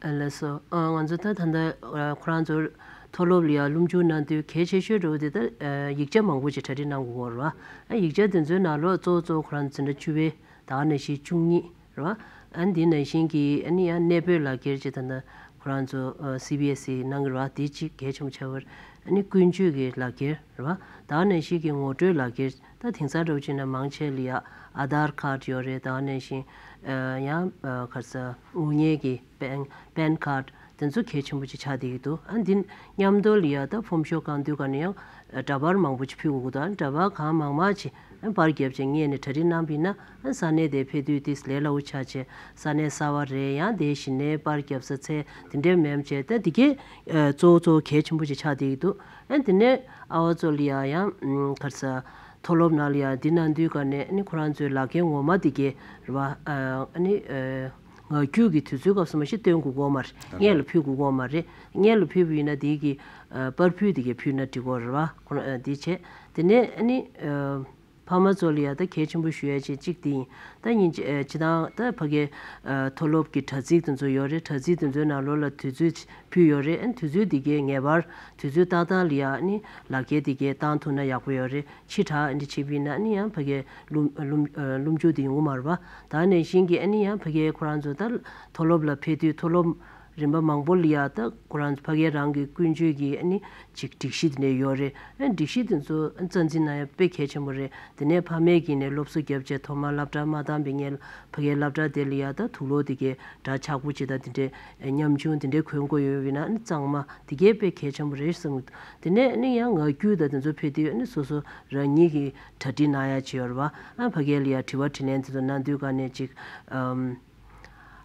ཨ་ལགས་སོ། ཨ་ང་ཚོ་ད་ད་ལྟ་ཨ་ཁོ་རང་ཚོ་མཐོ་སློབ་ལ་ཡ་སློབ་འཇུག་གནང་དུས་གལ་ཆེ་ཤོས་འདྲ་བོ་དེ་ད་ཨ་ཡིག་ཆ་མང་པོ་ཅིག་གྲ་སྒྲིག་གནང་དགོས་ཀྱི་ཡོད་རེད་པ། ཨ་ཡིག་ཆ་དེ་ཚོའི་ནང་ལོགས་གཙོ་བོ་གཙོ་བོ་ཁོ་རང་ཚོ་འཛིན་གྲྭ་བཅུ་པའི་ད་ག་ནང་བཞིན་བཅུ་གཉིས་རེད་པ། ཨ་འདི་ནང་བཞིན་གྱི་ཨ་ནི་ཡང་གནས་སྤོས་ལག་འཁྱེར་ཅིག་ད་ལྟ་ཁོ་རང་ཚོ་ཨ་སི་བི་ཨེ་སི་གནང་གི་རེད་པ། དེ་གཅིག་གལ་ཆེན་པོ་ཆགས་ཡོད་རེད། ཨ་ནི་ཀུན་སྤྱོད་ཀྱི་ལག་འཁྱེར་རེད་པ། ད་ག་ནང་བཞིན་གྱི་ངོ་སྤྲོད་ལག་འཁྱེར། ད་དེང་སང་འདྲ་བོ་བྱས་ན་མང་ཆེ་ལ་ཡ་ཨ་དྷར་ཁཌ་ཡོད་རེད། ད་ག་ནང་བཞིན་ཨ་ཡང་ཨ་ག་རེ་ཟེར་དངུལ་གཉེར་གྱི་པན་པན་ཁཌ་དེ་ཚོ་གལ་ཆེན་པོ་ཅིག་ཆགས་བསྡད་ཀྱི་འདུག་ཨ་འདི་མཉམ་དུ་ལ་ཡ་ད་ཕོམ་ཤོ་བཀང་དུས་ག་ནས་ཡང་ཨ་འདྲ་པར་མང་པོ་ཅིག་ཕུལ་དགོས་ཀྱི་འདུག་ཨ་འདྲ་པར་གང་མང་མང་ཅིག་ཨ་པར་བརྒྱབ་བྱས་སྔོན་ནས་གྲ་སྒྲིག་གནང་བ་ཡིན་ན་ཨ་ས་གནས་དེ་ཕེབས་དུས་དེ་ལས་སླ་བོ་ཆགས་བྱས་ས་གནས་གསར་པ་རེད། ཡང་དེ་གཞི་ནས་པར་བརྒྱབ་ས་ཚད་དེ་འདྲའི་མེད་བྱས་ད་འདི་གའི་ཨ་གཙོ་བོ་གཙོ་བོ་གལ་ཆེན་པོ་ཅིག་ཆགས་བསྡད་ཀྱི་འདུག་ཨ་དེ་ནས་ཨ་བ་ཚོ་ལ་ཡ་ཡང་ཨ་ག་རེ་ཟེར། མཐོ་སློབ་ནང་ལ་ཡང་འདི་གནང་དུས་ག་ནས་ཨ་ནི་ཁོ་རང་ཚོའི་ལག་འཁྱེར་ངོ་མ་འདི་གའི་རེད་པ། ཨ་ནི་ངག་རྒྱུགས་ཀྱི་དུས་ཚོད་སྐབས་སུ་མ་གཞི་སྟོན་དགོས་ཀྱི་ཡོད་མ་རེད། སྔོན་ལ་ཕུལ་དགོས་ཀྱི་ཡོད་མ་རེད། སྔོན་ལ་ཕུལ་བ་ཡིན་ན་འདི་གི་ཨ་པར་ཕུད་འདི་གའི་ཕུལ་ན་འགྲིག་གི་རེད་པ། ཁོ་རང་ཨ་འདི་བྱས་དེ་ནས་ཨ་ནི་ཨ་ཕ་མ་ཚོ་ལ་ཡང་ད་གལ་ཆེན་པོ་ཞུ་ཡ་ཆེ་གཅིག་དེ་ཡིན། ད་ཉིན་ཨ་སྤྱི་བཏང་ད་ཕ་གའི་ཨ་མཐོ་སློབ་ཀྱི་དྲ་ཚིགས་དེ་ཚོ་ཡོད་རེད། དྲ་ཚིགས་དེ་ཚོའི་ནང་ལོགས་ལ་དུས་ཚོད་ཕུལ་ཡོད་རེད། ཨ་ནི་དུས་ཚོད་འདི་གའི་ངེས་པར་དུས་ཚོད་ཏག་ཏག་ལ་ཡ་ཨ་ནི་ལག་འཁྱེར་འདི་གའི་བཏང་ཐུབ་ན་ཡག་པོ་ཡོད་རེད། ཕྱི་དྲགས་འདི་བྱས་པ་ཡིན་ན་ཨ་ནི་ཡང་ཕ་གའི་སློབ་སློབ་སློབ་འཇུག་འདི་ཡོང་གི་མ་རེད་པ། ད་ནང་བཞིན་གྱི་ཨ་ནི་ཡང་ཕ་གའི་ཁོ་རང་ཚོ་ད་མཐོ་སློབ་ལ་ཕེབས་དུས་མཐོ་སློབ་ རིམ་པ་མང་པོ་ལ་ཡ་ད་ཁོ་རང་ཕ་གིའི་རང་གི་ཀུན་སྤྱོད་ཀྱི་ཨ་ནི་ཅིག་སྒྲིག་གཞི་དེ་འདྲ་ཡོད་རེད། ཨ་སྒྲིག་གཞི་དེ་ཚོ་རྩ་འཛིན་གནང་ཡ་དཔེ་གལ་ཆེན་པོ་རེད། དེ་ནས་ཕ་མས་ཀྱིས་ནས་སློབ་གསོ་བརྒྱབ་བྱས་ཐོག་མར་སློབ་གྲྭ་མ་བཏང་བའི་སྔོན་ལ་ཕ་གིའི་སློབ་གྲྭ་དེ་ལ་ཡ་ད་དུག་ལོག་དེ་གའི་འདྲ་ཆག་པོ་ཅིག་དང་དེ་འདྲའི་ཉམ་ཆུང་དེ་འདྲའི་གོན་དགོས་ཡོད་པ་ཡིན་ན་ཨ་ནི་གཙང་མ་དེ་གའི་དཔེ་གལ་ཆེན་པོ་རེད་བསམ་གྱི་འདུག་དེ་ནས་ཨ་ནི་ཡང་ངག་རྒྱུན་དང་དེ་ཚོ་ཕེབས་དུས་ཨ་ནི་སོ་སོ་རང་ཉིད་ཀྱིས་གྲ་སྒྲིག་གནང་ཡ་བྱས་ཡོད་རེད་བ། ཨ་ཕ་གིའི་ལ་ཡ་དྲི་བ་དྲིས་ལན་དེ་ཚོ་གནང་དུས་ག་ནས་ཅིག་ཨམ།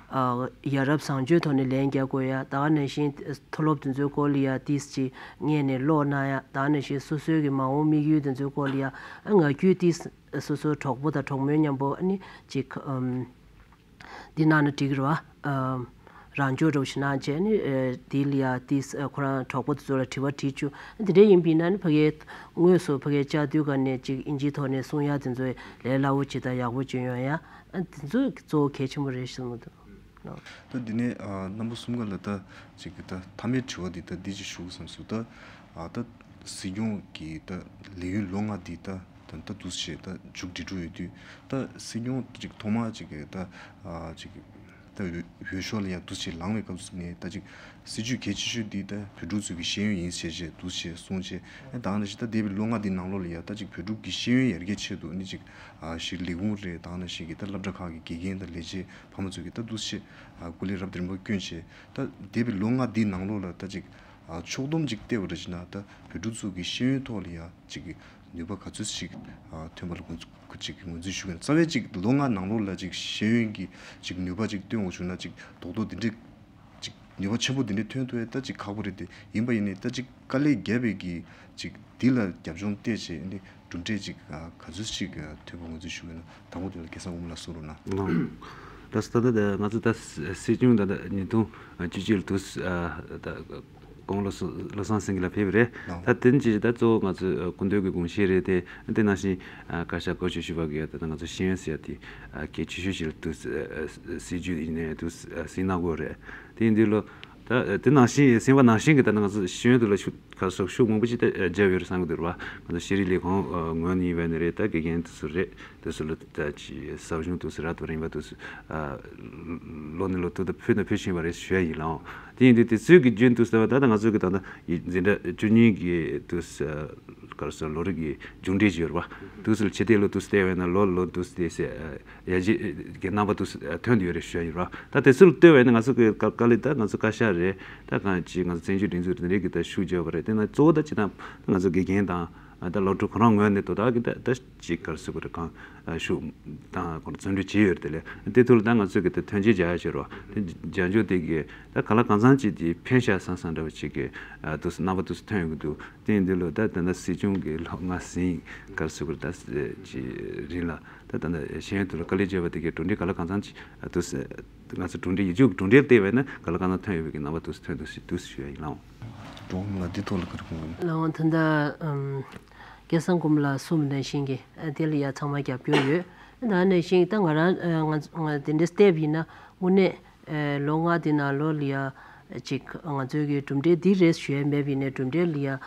ཨ། ཡ་རབས་བཟང་སྤྱོད་ཐོག་ནས་ལན་རྒྱག་དགོས་ཡ། ད་ག་ནང་བཞིན་མཐོ་སློབ་དེ་ཚོའི་སྐོར་ལ་ཡ་ཏིས་ཅིག་སྔོན་ནས་ཀློག་གནང་ཡ། ད་ག་ནང་བཞིན་སོ་སོའི་གི་མ་འོངས་དམིགས་ཡུལ་དེ་ཚོའི་སྐོར་ལ་ཡ་ཨ་ངག་རྒྱུན་ཏིས་སོ་སོའི་གྲོགས་པོ་དང་གྲོགས་མོའི་མཉམ་པོ་ཨ་ནི་ཅིག་ཨམ། འདི་གནང་ན་འགྲིག་གི་རེད་བ། ཨམ། རང་སྦྱོང་འདྲ་བོ་ཞིག་གནང་བྱས་ནི་ཨེ་འདི་ལ་ཡ་ཏིས་ཨ་ཁོ་རང་གྲོགས་པོ་དེ་ཚོ་ལ་དྲི་བ་དྲིས་བཅུག་འདི་འདྲ་ཡིན་པ་ཡིན་ན་ནི་ཕ་གིའི་དངོས་སུ་ཕ་གིའི་བཅར་དུས་ག་ནས་ཅིག་ཨིན་ཇིའི་ཐོག་ནས་གསུང་ཡ་དེ་ཚོ་ལས་སླ་བོ་ཅིག་དང་ཡག་པོ་ཅིག་ཡོང་ཡ། ཨ་དེ་ཚོ་གཙོ་བོ་གལ་ཆེན་པོ་རེད་བསམ་གྱི་འདུག་ད་འདི་ནས་ཨ་རྣམ་པ་གསུམ་ཀ་ལ་ད་ཅིག་གི་ད་མཐའ་མའི་དྲི་བ་འདི་ད་འདི་ཅིག་ཞུ་དགོས་བསམ་སོང་། ད་ཨ་ད་སྲིད་སྐྱོང་གི་ད་ལས་ཡུན་ལོ་ལྔ་འདི་ད་ད་ད་འདུག་བྱས་ད་མཇུག་སྒྲིལ་འགྲོ་ཡོད་དུས་ད་སྲིད་སྐྱོང་ཅིག་ཐོག་མ་ཅིག་གི་ད་ཨ་ཅིག་ད་འོས་འོས་ཤོག་ལ་ཡང་འདུག་བྱས་ལངས་པའི་སྐབས་སུ་ནས་ད་ཅིག་སྲིད་ཇུས་གལ་ཆེ་ཤོས་འདི་ད་བོད་ཕྲུག་ཚོ་གི་ཤེས་ཡོན་ཡིན་ཟེར་བྱས་འདུག་བྱས་གསུངས་བྱས། ཨ་ད་ག་ནང་བཞིན་ད་འདས་པའི་ལོ་ལྔ་འདི་ནང་ལོགས་ལ་ཡང་ད་ཅིག་བོད་ཕྲུག་གི་ཤེས་ཡོན་ཡར་རྒྱས་ཆེད་དུ་ནི་ཅིག་ཨ་གཞི་ལས་ཁུངས་རེད། ད་ག་ནང་བཞིན་གི་ད་སློབ་གྲྭ་ཁག་གི་དགེ་རྒན་དང་ལས་བྱེད་ཕ་མ་ཚོ་གི་ད་འདུག་བྱས་ཨ་སྐུ་ལས་རབ་དང་རིམ་པ་བསྐྱོན་བྱས། ད་འདས་པའི་ལོ་ལྔ་འདི་ནང་ལོགས་ལ་ད་ཅིག་ཨ་ཕྱོགས་བསྡོམས་ཅིག་བལྟས་པ་རེད་ཅེ་ན་ད་བོད་ཕྲུག་ཚོ་གི་ཤེས་ཡོན་ཐོག་ལ་ཡང་ཅིག་གི་ནུས་པ་ག་ཚོད་ཅིག་ཨ་ཐོན་པ་ལ་ངོས་འཛིན་ཅིག་གི་ངོས་འཛིན་ཞུ་གི་ཡིན། རྩ་བའི་ཅིག་ལོ་ལྔ་ནང་ལོགས་ལ་ཅིག་ཤེས་ཡོན་གྱི་ཅིག་ནུས་པ་ཅིག་སྟོན་འོང་བྱུང་ན་ཅིག་རྡོག་རྡོག་འདི་འདྲའི་ཅིག་ནུས་པ་ཆེན་པོ་འདི་འདྲའི་ཐོན་ཐུབ་ཡ་ད་ཅིག་ཁག་པོ་རེད་དེ། ཡིན་པ་ཡིན་ནའི་ད་ཅིག་དཀའ་ལས་བརྒྱབ་པའི་གི་ཅིག་འདི་ལ་རྒྱབ་ལྗོངས་བལྟས་བྱས་ནི་གྲུབ་འབྲས་ཅིག་ག་ཚོད་ཅིག་ཐོན་པ་ངོས་འཛིན་ཞུ་གི་ཡིན་ན་དང་པོ་དེ་ལ་སྐལ་བཟང་དགུ་མ་ལགས་གསུང་རོགས་གནང་། ད་ད་ད་ང་ཚོ་ད་སྲིད་སྐྱོང་ད་ད་ཉིས་སྟོང་བཅུ་གཅིག་ལ་དུས་ད་དགུང་ལོ་སོ་བློ་བཟང་སེང་གེ་ལགས་ཕེབས་པ་རེད། ད་དེ་ནས་ཅིག་ད་གཙོ་བོ་ང་ཚོ་སྐུ་མདུན་གྱི་དགོངས་བཞེད་རེད་དེ། དེ་ནང་བཞིན་བཀའ་ཤག་བཀའ་ཆོས་ཞུ་བ་གི་ད་ང་ཚོ་ཤེས་ཡོན་ཟེར་ཡ་དེ་གལ་ཆེ་ཤོས་ཤིག་ལ་དུས་སྲིད་ཇུས་ཡིན་ནའི་དུས་སྲིད་གནང་དགོས་རེད། དེ་ཡིན་དུས་ལོ། ད་དེ་ནང་བཞིན་ཟིན་པ་ནང་བཞིན་གྱི་ད་ང་ཚོ་ཤེས་ཡོན་དུ་ལ་ཤུགས་ག་སོགས་ཤུགས་མང་པོ་ཅིག་ད་བརྒྱབ་ཡོད་རེད་བསམ་གྱི་འདུག་ར། ང་ཚོ་ཤེས་རིག་ལས་ཁུངས་ངོས་ནས་ཡིན་པ་ནི་རེད། ད་དགེ་རྒན་དུ་སུ་རེད། དུ་སུ་ལ་ད་ཅི་ཟབ་སྦྱོང་དུ་སུ་ར་དུ་རིམ་པ་དུ་སུ་ལོ་ནས་ལོ་དུ་ད་ཕུལ་ནས་ཕུལ་བཞིན་པ་རེད་ཞུ་ཡ་ཡིན་ལགས། དེ་ཡིན་དུས་དེ་ཚོའི་གི་རྒྱུན་དུ་ཟེར་བ་ད་ད་ང་ཚོ་གི་ད་ད་འཛིན་གྲྭ་བཅུ་གཉིས་གི་དུ་སུ་ག་རེ་ཟེར་ལོ་རིགས་ཀྱི་མཇུག་འབྲས་ཅིག་ཡོད་རེད་བ། དུ་སུ་ལ་ཕྱི་དེ་ལོ་དུ་སུ་བལྟས་པས་ན་ལོ་ལོ་དུ་སུ་དེ་སེ་ཡ་གཞི་གི་རྣམ་པ་དུ་ཐོན་དུ་ཡོད་རེད་ཞུ་ཡ་ཡིན་ར། ད་དེ་ཚོ་ལ་ལྟོས་པས་ན་ང་ཚོ་གི་དཀའ་ལས་ད་ང་ཚོ་བཀའ་ཤག་རེད། ད་གང་ཅི་ང་ཚོ་བཙན་བྱོལ་སྒྲིག་འཛུགས་དེ་འདྲའི་གི་ད་ཤུགས་རྒྱབ་པ་རེད། དེ་ན་གཙོ་བོ་ད་ཅི་ད་ང་ཚོ་དགེ་རྒན་དང་ད་སློབ་ཕྲུག་ཁོ་རང་ངོས་ནས་དོ་བདག་གི་ད་ད་ཅི་ག་རེ་ཟེར་དགོས་རེད། གང་ཤུགས་དང་ཁོ་རང་བརྩོན་འགྲུས་བྱེད་ཡོད་རེད། དེ་ལས་དེ་ཐོག་ལ་ད་ང་ཚོ་གི་ད་ཐོན་སྐྱེད་རྒྱག་ཡ་བྱེད་རོགས་དེ་རྒྱ་འཇོག་དེ་གི་ད་ག་ལ་གང་འཚམ་ཅིག་དེ་ཕན་ཤག་བསམ་བསམ་འདྲ་བ་ཅིག་གི་དུ་རྣམ་པ་དུ་ཐོན་ཡོང་གི་འདུག་དེ་ཡིན་དུས་ལོ་ད་ད་ལྟ་སྲིད་སྐྱོང་གི་ལོ་ལྔ་ཟིན་ག་རེ་ཟེར་དགོས་རེད། ད་ཅི་རིང་ལ་ད་ད་ལྟ་ཤེས་ཡོན་དུ་ལ་དཀའ་ལས་བརྒྱབ་པ་དེ་གའི་གྲུབ་འབྲས་ག་ལ་གང་འཚམ་ཅིག་དུ་ང་ཚོ་གྲུབ་འབྲས་ཡིག་རྒྱུགས་གྲུབ་འབྲས་བལྟས་པས་ན་ག་ལ་གང་འཚམ་ཐོན་ཡོད་པའི་གི་རྣམ་པ་དུ་ཐོན་འདུག་ཞེས་དུ་ཞུ་ཡ་ཡིན་ལགས། འགྲོ་འོང་ལ་འདི་ཐོག་ལ་ག་རེ་གསུང་གི་ཡོད། ལགས་འོང་ད་ལྟ་ཨམ་སྐལ་བཟང་དགུ་མ་ལགས་གསུངས་པ་ནང་བཞིན་གི་ཨ་དེ་ལ་ཡ་ཚང་མ་རྒྱབ་སྐྱོར་ཡོད། ད་ནང་བཞིན་ད་ང་རང་ཨ་ང་ང་དེ་འདྲ་བལྟས་པ་ཡིན་ན་དངོས་གནས་ཨ་ལོ་ལྔ་དེ་ནང་ལོགས་ལ་ཡ་ཅིག་ང་ཚོའི་གི་གྲུབ་འབྲས་འདི་རེད་ཞུ་ཡ་མེད་པ་ཡིན་ནའི་གྲུབ་འབྲས་ལ་ཡ་ཨ་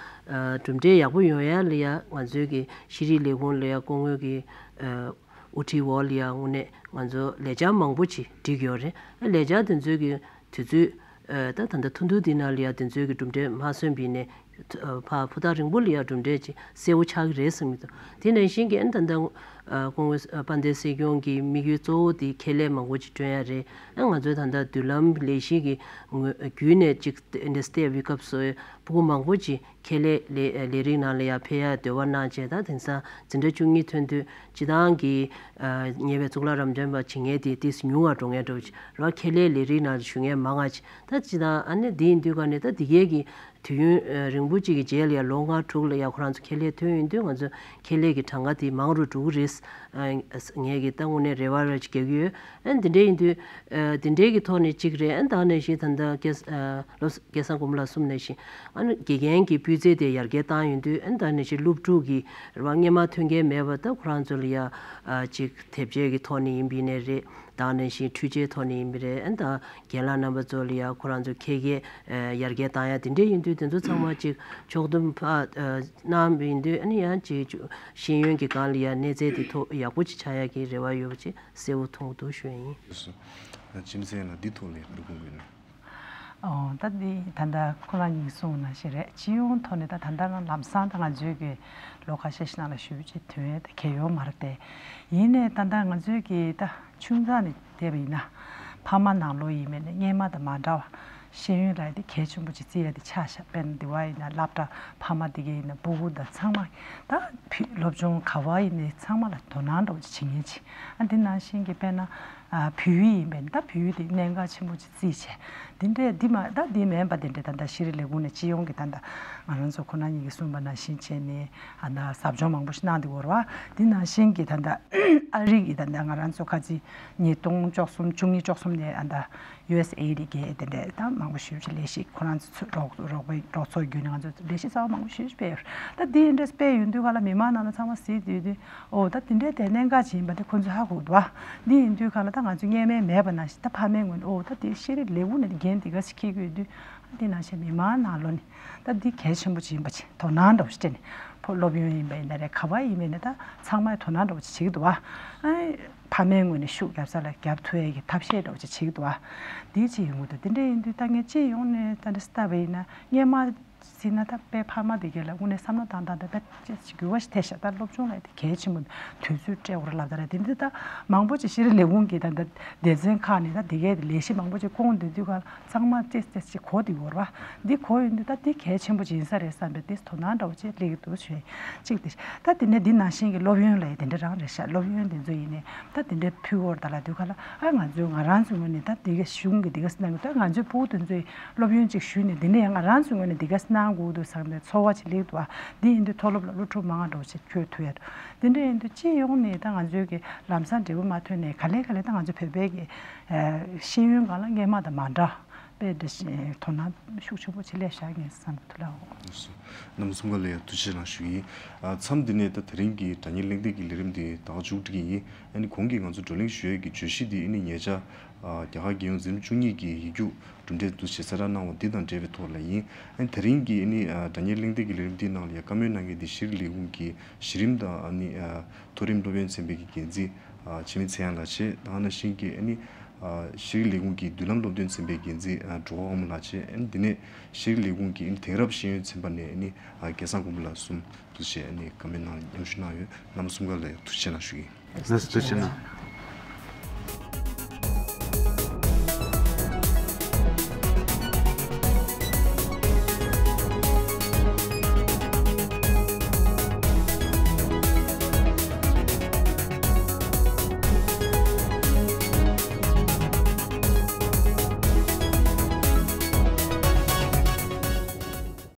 གྲུབ་འབྲས་ཡག་པོ་ཡོང་ཡ་ལ་ཡ་ང་ཚོའི་གི་ཤེས་རིག་ལས་ཁུངས་ལ་ཡ་སྐུ་ངོ་གི་ཨ་དབུ་ཁྲིད་འོག་ལ་ཡ་དངོས་གནས་ང་ཚོ་ལས་འཆར་མང་པོ་ཅིག་བསྒྲིགས་ཡོད་རེད། ཨ་ལས་འཆར་དེ་ཚོའི་གི་དུས་ཚོད་ཨ་ད་ད་ལྟ་ཐུང་ཐུང་འདི་ནང་ལ་ཡ་དེ་ཚོའི་གི་གྲུབ་འབྲས་མ་སོན་པ་ཡིན་ནའི་ཨ་ཕར་ཕུ་ཐག་རིང་པོ་ལ་ཡ་གྲུབ་འབྲས་ཅིག་གསལ་པོ་ཆགས་ཀྱི་རེད་བསམ་གྱི་འདུག་དེ་ནང་བཞིན་གྱི་ཨ་ད་ལྟ་ཨ་སྐུ་ངོ་དཔལ་ལྡན་སྲིད་སྐྱོང་གི་དམིགས་ཡུལ་གཙོ་བོ་དེ་ཁེ་ལས་མང་པོ་ཅིག་བསྐྲུན་ཡ་རེད། ཨ་ང་ཚོའི་ད་ལྟ་མདུན་ལམ་ལས་གཞི་གི་ངོས་བརྒྱུད་ནས་ཅིག་འདི་སྟེགས་པའི་སྐབས་སུ་ཕྲུ་གུ་མང་པོ་ཅིག་ཁེ་ལས་ལས་ལས་རིགས་ནང་ལ་ཡར་ཕེབས་ཡ་འདོད་པ་གནང་བྱས། ད་དེང་སང་འཛིན་གྲྭ་བཅུ་གཉིས་ཐོན་དུས་སྤྱི་བཏང་གི་ཨ་ཉེ་བའི་གཙུག་ལག་རབ་འབྱམས་པ་བྱེད་མཁན་དེ་ཏིས་ཉུང་བ་འགྲོ་མཁན་འདྲ་བོ་ཅིག་ར། ཁེ་ལས་ལས་རིགས་ནང་ཞུགས་མཁན་མང་ང་ཅིག་ད་སྤྱི་བཏང་ཨ་ནི་འདི་ཡིན་དུས་ག་ནས་ད་འདི་གའི་གི་དུས་ཡུན་ཨ་རིང་པོ་ཅིག་གི་རྗེས་ལ་ཡ་ལོ་ལྔ་དྲུག་ལ་ཡ་ཁོ་རང་ཚོ་ཁེ་ལས་ཐོན་ཡོང་དུས་ང་ཚོ་ཁེ་ལས་ཀྱི་གྲངས་ཀ་དེ་མང་རུ་འགྲོ་གི་རེད། ཨ་ངས་ཀྱི་ད་དངོས་གནས་རེ་བ་རེ་ཅིག་རྒྱག་གི་ཡོད། ཨ་འདི་འདྲའི་ཡིན་དུས་ཨ་འདི་འདྲའི་གི་ཐོག་ནས་གཅིག་རེད། ཨ་ད་ནང་བཞིན་ད་ལྟ་སྐལ་ཨ་ལོ་སྐལ་བཟང་དགུ་མ་ལགས་གསུངས་ནང་བཞིན་ཨ་ནི་དགེ་རྒན་གྱི་སྤུས་ཚད་དེ་ཡར་རྒྱས་བཏང་ཡོང་དུས་ཨ་ད་ནང་བཞིན་སློབ་ཕྲུག་གི་རེ་བ་སྔོན་མ་ཐོན་མཁན་མེད་པ་ད་ཁོ་རང་ཚོ་ལ་ཡ་ཨ་ཅིག་དེབ་ཆའི་གི་ཐོག་ནས་ཡིན་པ་ཡིན་ནའི་རེད། ད་ནང་བཞིན་འཕྲུལ་ཆས་ཐོག་ནས་ཡིན་པ་རེད། ཨ་ད་རྒན་ལགས་རྣམ་པ་ཚོ་ལ་ཡ་ཁོ་རང་ཚོ་ཁེ་ཁེ་ཨ་ཡར་རྒྱས་བཏང་ཡ་དེ་འདྲ་ཡིན་དུས་དེ་ཚོ་ཚང་མ་ཅིག་ཕྱོགས་བསྡོམས་ཕ་ཨ་གནང་བ་ཡིན་དུས་ཨ་ནི་ཡང་ཅིག་ཤེས་ཡོན་གྱི་སྒང་ལ་ཡ་གནས་ཚད་དེ་ཐོག་ཡག་པོ་ཅིག་ཆགས་ཡ་གི་རེ་བ་ཡོད་པ་ཅིག་གསལ་པོ་མཐོང་གི་འདུག་ཞུ་ཡ་ཡིན། ལགས་སོ། ཨ་ཅིམ་སེང་ལགས་འདི་ཐོག་ལ་ཡ་ག་རེ་དགོངས་ཀྱི་ཡོད་ན། ཨོ། ད་འདི་ད་ལྟ་ཁོ་རང་གཉིས་གསུངས་ནང་བཞིན་རེད། སྤྱི་ཡོངས་ཐོག་ནས་ད་ད་ལྟ་ལམ་སང་ད་ང་ཚོའི་གི་ལོ་ཁ་ཤས་ཤིག་ནང་ལ་ཞུ་རྒྱུ་དོན་གལ་ཡོད་མ་རེད་དེ། ཡིན་ནའི་ད་ལྟ་ང་ཚོའི་གི་ད་ཆུང་ཙག་ནས་བལྟས་པ་ཡིན་ན། ཕ་མ་ནང་ལོགས་ཡིན་མིན་ནས་སྔོན་མ་དང་མ་འདྲ་བ། ཤེས་ཡོན་ལ་དེ་གལ་ཆེན་པོ་ཅིག་བརྩི་ཡ་དེ་ཆགས་ཤག་དཔེར་ན་འདི་བ་ཡིན་ན་སློབ་གྲྭ། ཕ་མ་དེ་གའི་ཡིན་ན་སྤུ་གུ་དང་ཚང་མ་ད་ཕི་སློབ་སྦྱོང་ག་བ་ཡིན་ནའི་ཚང་མ་ལ་དོ་སྣང་འདྲ་བོ་ཅིག་བྱེད་མཁན་ཅིག་ཨ་འདི་ནང་བཞིན་གྱི་དཔེར་ན། ཨ་བོད་ཡིག་ཡིན་པས་ད་བོད་ཡིག་དེ་གནད་འགག་ཆེན་པོ་ཅིག་བརྩིས་བྱས། འདི་འདྲས་འདི་མ་ད་འདི་མིན་པ་དེ་འདྲས་ད་ལྟ་ཤེས་རིག་ལས་ཁུངས་ནས་སྤྱི་ཡོངས་ཀྱི་ད་ལྟ་ང་རང་ཚོ་ཁོ་ན་ཉིད་ཀྱིས་གསུངས་པ་ནང་བཞིན་བྱས་ནས་ཨ་ད་ཟབ་སྦྱོང་མང་པོ་ཞིག་གནང་འདུག་གོ་ར། འདི་ནང་བཞིན་གྱི་ད་ལྟ་ཨ་རི་གི་ད་ལྟ་ང་རང་ཚོ་ཁ་ཅིག་ཉིས་སྟོང་བཅུ་གསུམ་བཅུ་གཉིས་བཅུ་གསུམ་ནས་ཨ་ད་ཡུ་ཨེས་ཨེ་ཌི་གི་དེ་འདྲས་ད་མང་པོ་ཞེ་པོ་ཅིག་ལས་གཞི་ཁོ་རང་ཚོ་རོགས་རོགས་པའི་རོགས་ཚོགས་བརྒྱུད་ནས་ང་ཚོ་ལས་གཞི་གསར་པ་མང་པོ་ཞེ་པོ་ཅིག་སྤེལ་ཡོད་རེད། ད་འདི་འདྲས་སྤེལ་ཡོང་དུས་ག་ལ་མི་མང་ནང་ལ་ཚང་མ་གཟིགས་དུས་དུས། ཨོ་ད་དེ་འདྲའི་དེ་གནད་འགག་ཅིག་ཡིན་པ་དེ་ཁོ་ཚོས་ཧ་གོ་འདུག་བ། འདི་ཡིན་དུས་གང་ལ་ད་ང་ཚོ་སྔོན་མའི་མེད་པ་ནང་བཞིན་ད་ཕ་མའི་ངོས་ནས་ཨོ་ད་དེ་ཤེས་རིག་ལས་ཁུངས་ནས་འགན་དེ་ག་ཞིག་འཁྱེར་གྱི་ཡོད་དུས། འདི་ནང་བཞིན་མི་མང་ནང་ལོགས་ནས་ད་འདི་གལ་ཆེན་པོ་ཅིག་ཡིན་པ་ཅིག་དོ་སྣང་འདྲ་བོ་ཞིག་སྤྲད་ནས། ཕོ་སློབ་ཡོན་ཡིན་པ་ཡིན་ན་རེད། ག་བ་ཡིན་པ་ཡིན་ན་ད་ཚང་མས་དོ་སྣང་འདྲ་བོ་ཅིག་བྱེད་ཀྱི་འདུག་བ། ཨ་ཕ་མའི་ངོས་ནས་ཤུགས་རྒྱབ་ས་ལ་རྒྱབ་ཐུབ་ཡས་ཀྱི་ཐབས་ཤེས་འདྲ་བོ་ཅིག་བྱེད་ཀྱི་འདུག་བ། འདི་ཅིག་ཡོང་གི་འདུག་དེ་འདྲ་ཡིན་དུས་ད་ངས་སྤྱི་ཡོངས་ནས་ད་འདྲ་ལྟ་བ་ཡིན་ན་སྔོན་མ། སྲིད་ན་ད་དཔེ་ཕ་མ་དེ་གས་ལ་དངོས་གནས་བསམ་བློ་བཏང་སྟངས་དེ་དཔེ་ཅི་ཞིག་འགྱུར་བ་ཞིག་ཐེབས་ཤག་ད་སློབ་སྦྱོང་ལ་དེ་གལ་ཆེན་པོ་དུས་ཚོད་སྤྲད་དགོས་རེད་ལབ་ད་རེད། དེ་འདི་ད་མང་པོ་ཅིག་ཤེས་རིག་ལས་ཁུངས་ཀྱི་ད་ད་སྡེ་ཚན་ཁག་ནས་ད་དེ་གས་དེ་ལས་གཞི་མང་པོ་ཅིག་བསྐོང་བསྡད་དུས་ག་ཚང་མ་ཏེས་ཏེས་ཅིག་གོ་བསྡད་ཡོད་རེད་བ། འདི་གོ་ཡོང་དུས་ད་འདི་གལ་ཆེན་པོ་ཅིག་ཡིན་ས་རེད་བསམ་པའི་དེ་དོ་སྣང་འདྲ་བོ་ཅིག་སླེབས་ཀྱི་འདུག་ཞུ་ཡིན་གཅིག་དེ། ད་དེ་ནས་འདི་ནང་བཞིན་གྱི་སློབ་ཡོན་ལ་ཡི་དེ་འདྲ་རང་རེད་ཤག་སློབ་ཡོན་དེ་ཚོ་ཡིན་ནས་ད་དེ་འདྲ་ཕུལ་བོར་ད་ལ་དུས་ག་ལ་ཨ་ང་ཚོའི་ང་རང་ཚོའི་ངོས་ནས་ད་དེ་ག་གཞུང་གི་དེ་ག་སྣང་གི་ད་ང་ཚོའི་ཕྲུ་གུ་དེ་ཚོའི། སློབ་ཡོན་ཅིག་ཞུས་ནས་འདི་འདྲ་ཡང་ང་རང་ཚོའི་ངོས་ནས་འདི་ག་གནང་དགོས་འདུག་བསམ་པའི་ཚོར་བ་ཅིག་སླེབས་འདུག་བ། འདི་ཡིན་དུས་མཐོ་སློབ་ལ་སློབ་ཕྲུག་མང་བ་འགྲོ་ཆེད་བསྐྱོད་ཐུབ་ཡ་འདུག་འདི་འདྲ་ཡིན་དུས་སྤྱི་ཡོངས་ནས་ད་ང་ཚོའི་གི་ལམ་སང་འབྲས་བུ་མ་ཐོན་ནས་ག་ལེ་ག་ལེ་ད་ང་ཚོ་བོད་པའི་གི་ཤེས་ཡོན་སྒང་ལ་སྔོན་མ་དང་མ་འདྲ་དཔེ་འདྲ་ཞིག་དོ་སྣང་ཤུགས་ཆེན་པོ་ཅིག་སླེབས་བཞག་ངས་བསམ་གི་འདུག་ལགས། རྣམ་གསུམ་ཀ་ལ་ཡང་ཐུགས་རྗེ་ཆེ་གནང་ཞུ་གི་ཡིན། མཚམས་འདི་ནས་ད་དེ་རིང་གི་སྒྲ་སྙན་གླེང་སྟེགས་ཀྱི་ལས་རིམ་འདི་ད་ག་མཇུག་སྒྲིལ་གི་ཡིན། ཨ་ནི་གོང་གི་ང་ཚོ་བགྲོ་གླེང་ཞུ་ཡས་ཀྱི་བརྗོད་གཞི་འདི་ཨ་ནི་ཉེ་ཆར། རྒྱ་གར་རྒྱལ་ཡོངས་འཛིན་རིམ་བཅུ་གཉིས་ཀྱི་ཡིག་རྒྱུགས་གྲུབ་འབྲས་འདུ་ཞེས་གསལ་བསྒྲགས་གནང་བ་འདི་དང་འབྲེལ་བའི་ཐོག་ལ་ཡིན། ཨ་ནི་དེ་རིང་གི་ཨ་ནི་སྒྲ་སྙན་གླེང་སྟེགས་ཀྱི་ལས་རིམ་འདིའི་ནང་ལ་ཡང་བཀའ་མོལ་གནང་མཁན་འདི་ཤེས་རིག་ལས་ཁུངས་ཀྱི་གཞི་རིམ་དང་ཨ་ནི་མཐོ་རིམ་སློབ་ཡོན་ཚན་པའི་གི་འགན་འཛིན་འཆི་མེད་ཚེ་དབྱངས་ལགས་བྱས། དེ་ནང་བཞིན་གྱི་ཨ་ནི་ཤེས་རིག་ལས་ཁུངས་ཀྱི་མདུན་ལམ་སློབ་སྟོན་ཚན་པའི་འགན་འཛིན་འགྲོ་བ་དབང་མོ་ལགས་བྱས། ཨ་ནི་འདི་ནས་ཤེས་རིག་ལས་ཁུངས་ཀྱི་ཨ་ནི་དེང་རབས་ཤེས་ཡོན་ཚན་པ་ནས་ཨ་ནི་སྐལ་བཟང་མགོན་པོ་ལགས་གསུམ་འདུ་བྱས་ཨ་ནི་བཀའ་མོལ་གནང་མཉམ་ཞུགས་གནང་ཡོད། རྣམ་པ་གསུམ་ཀ་ལ་ཡང་ཐུགས་རྗེ་ཆེ་གནང་ཞུ་གི་ཡིན། ལགས་སོ། ཐུགས་རྗེ་ཆེ་གནང་།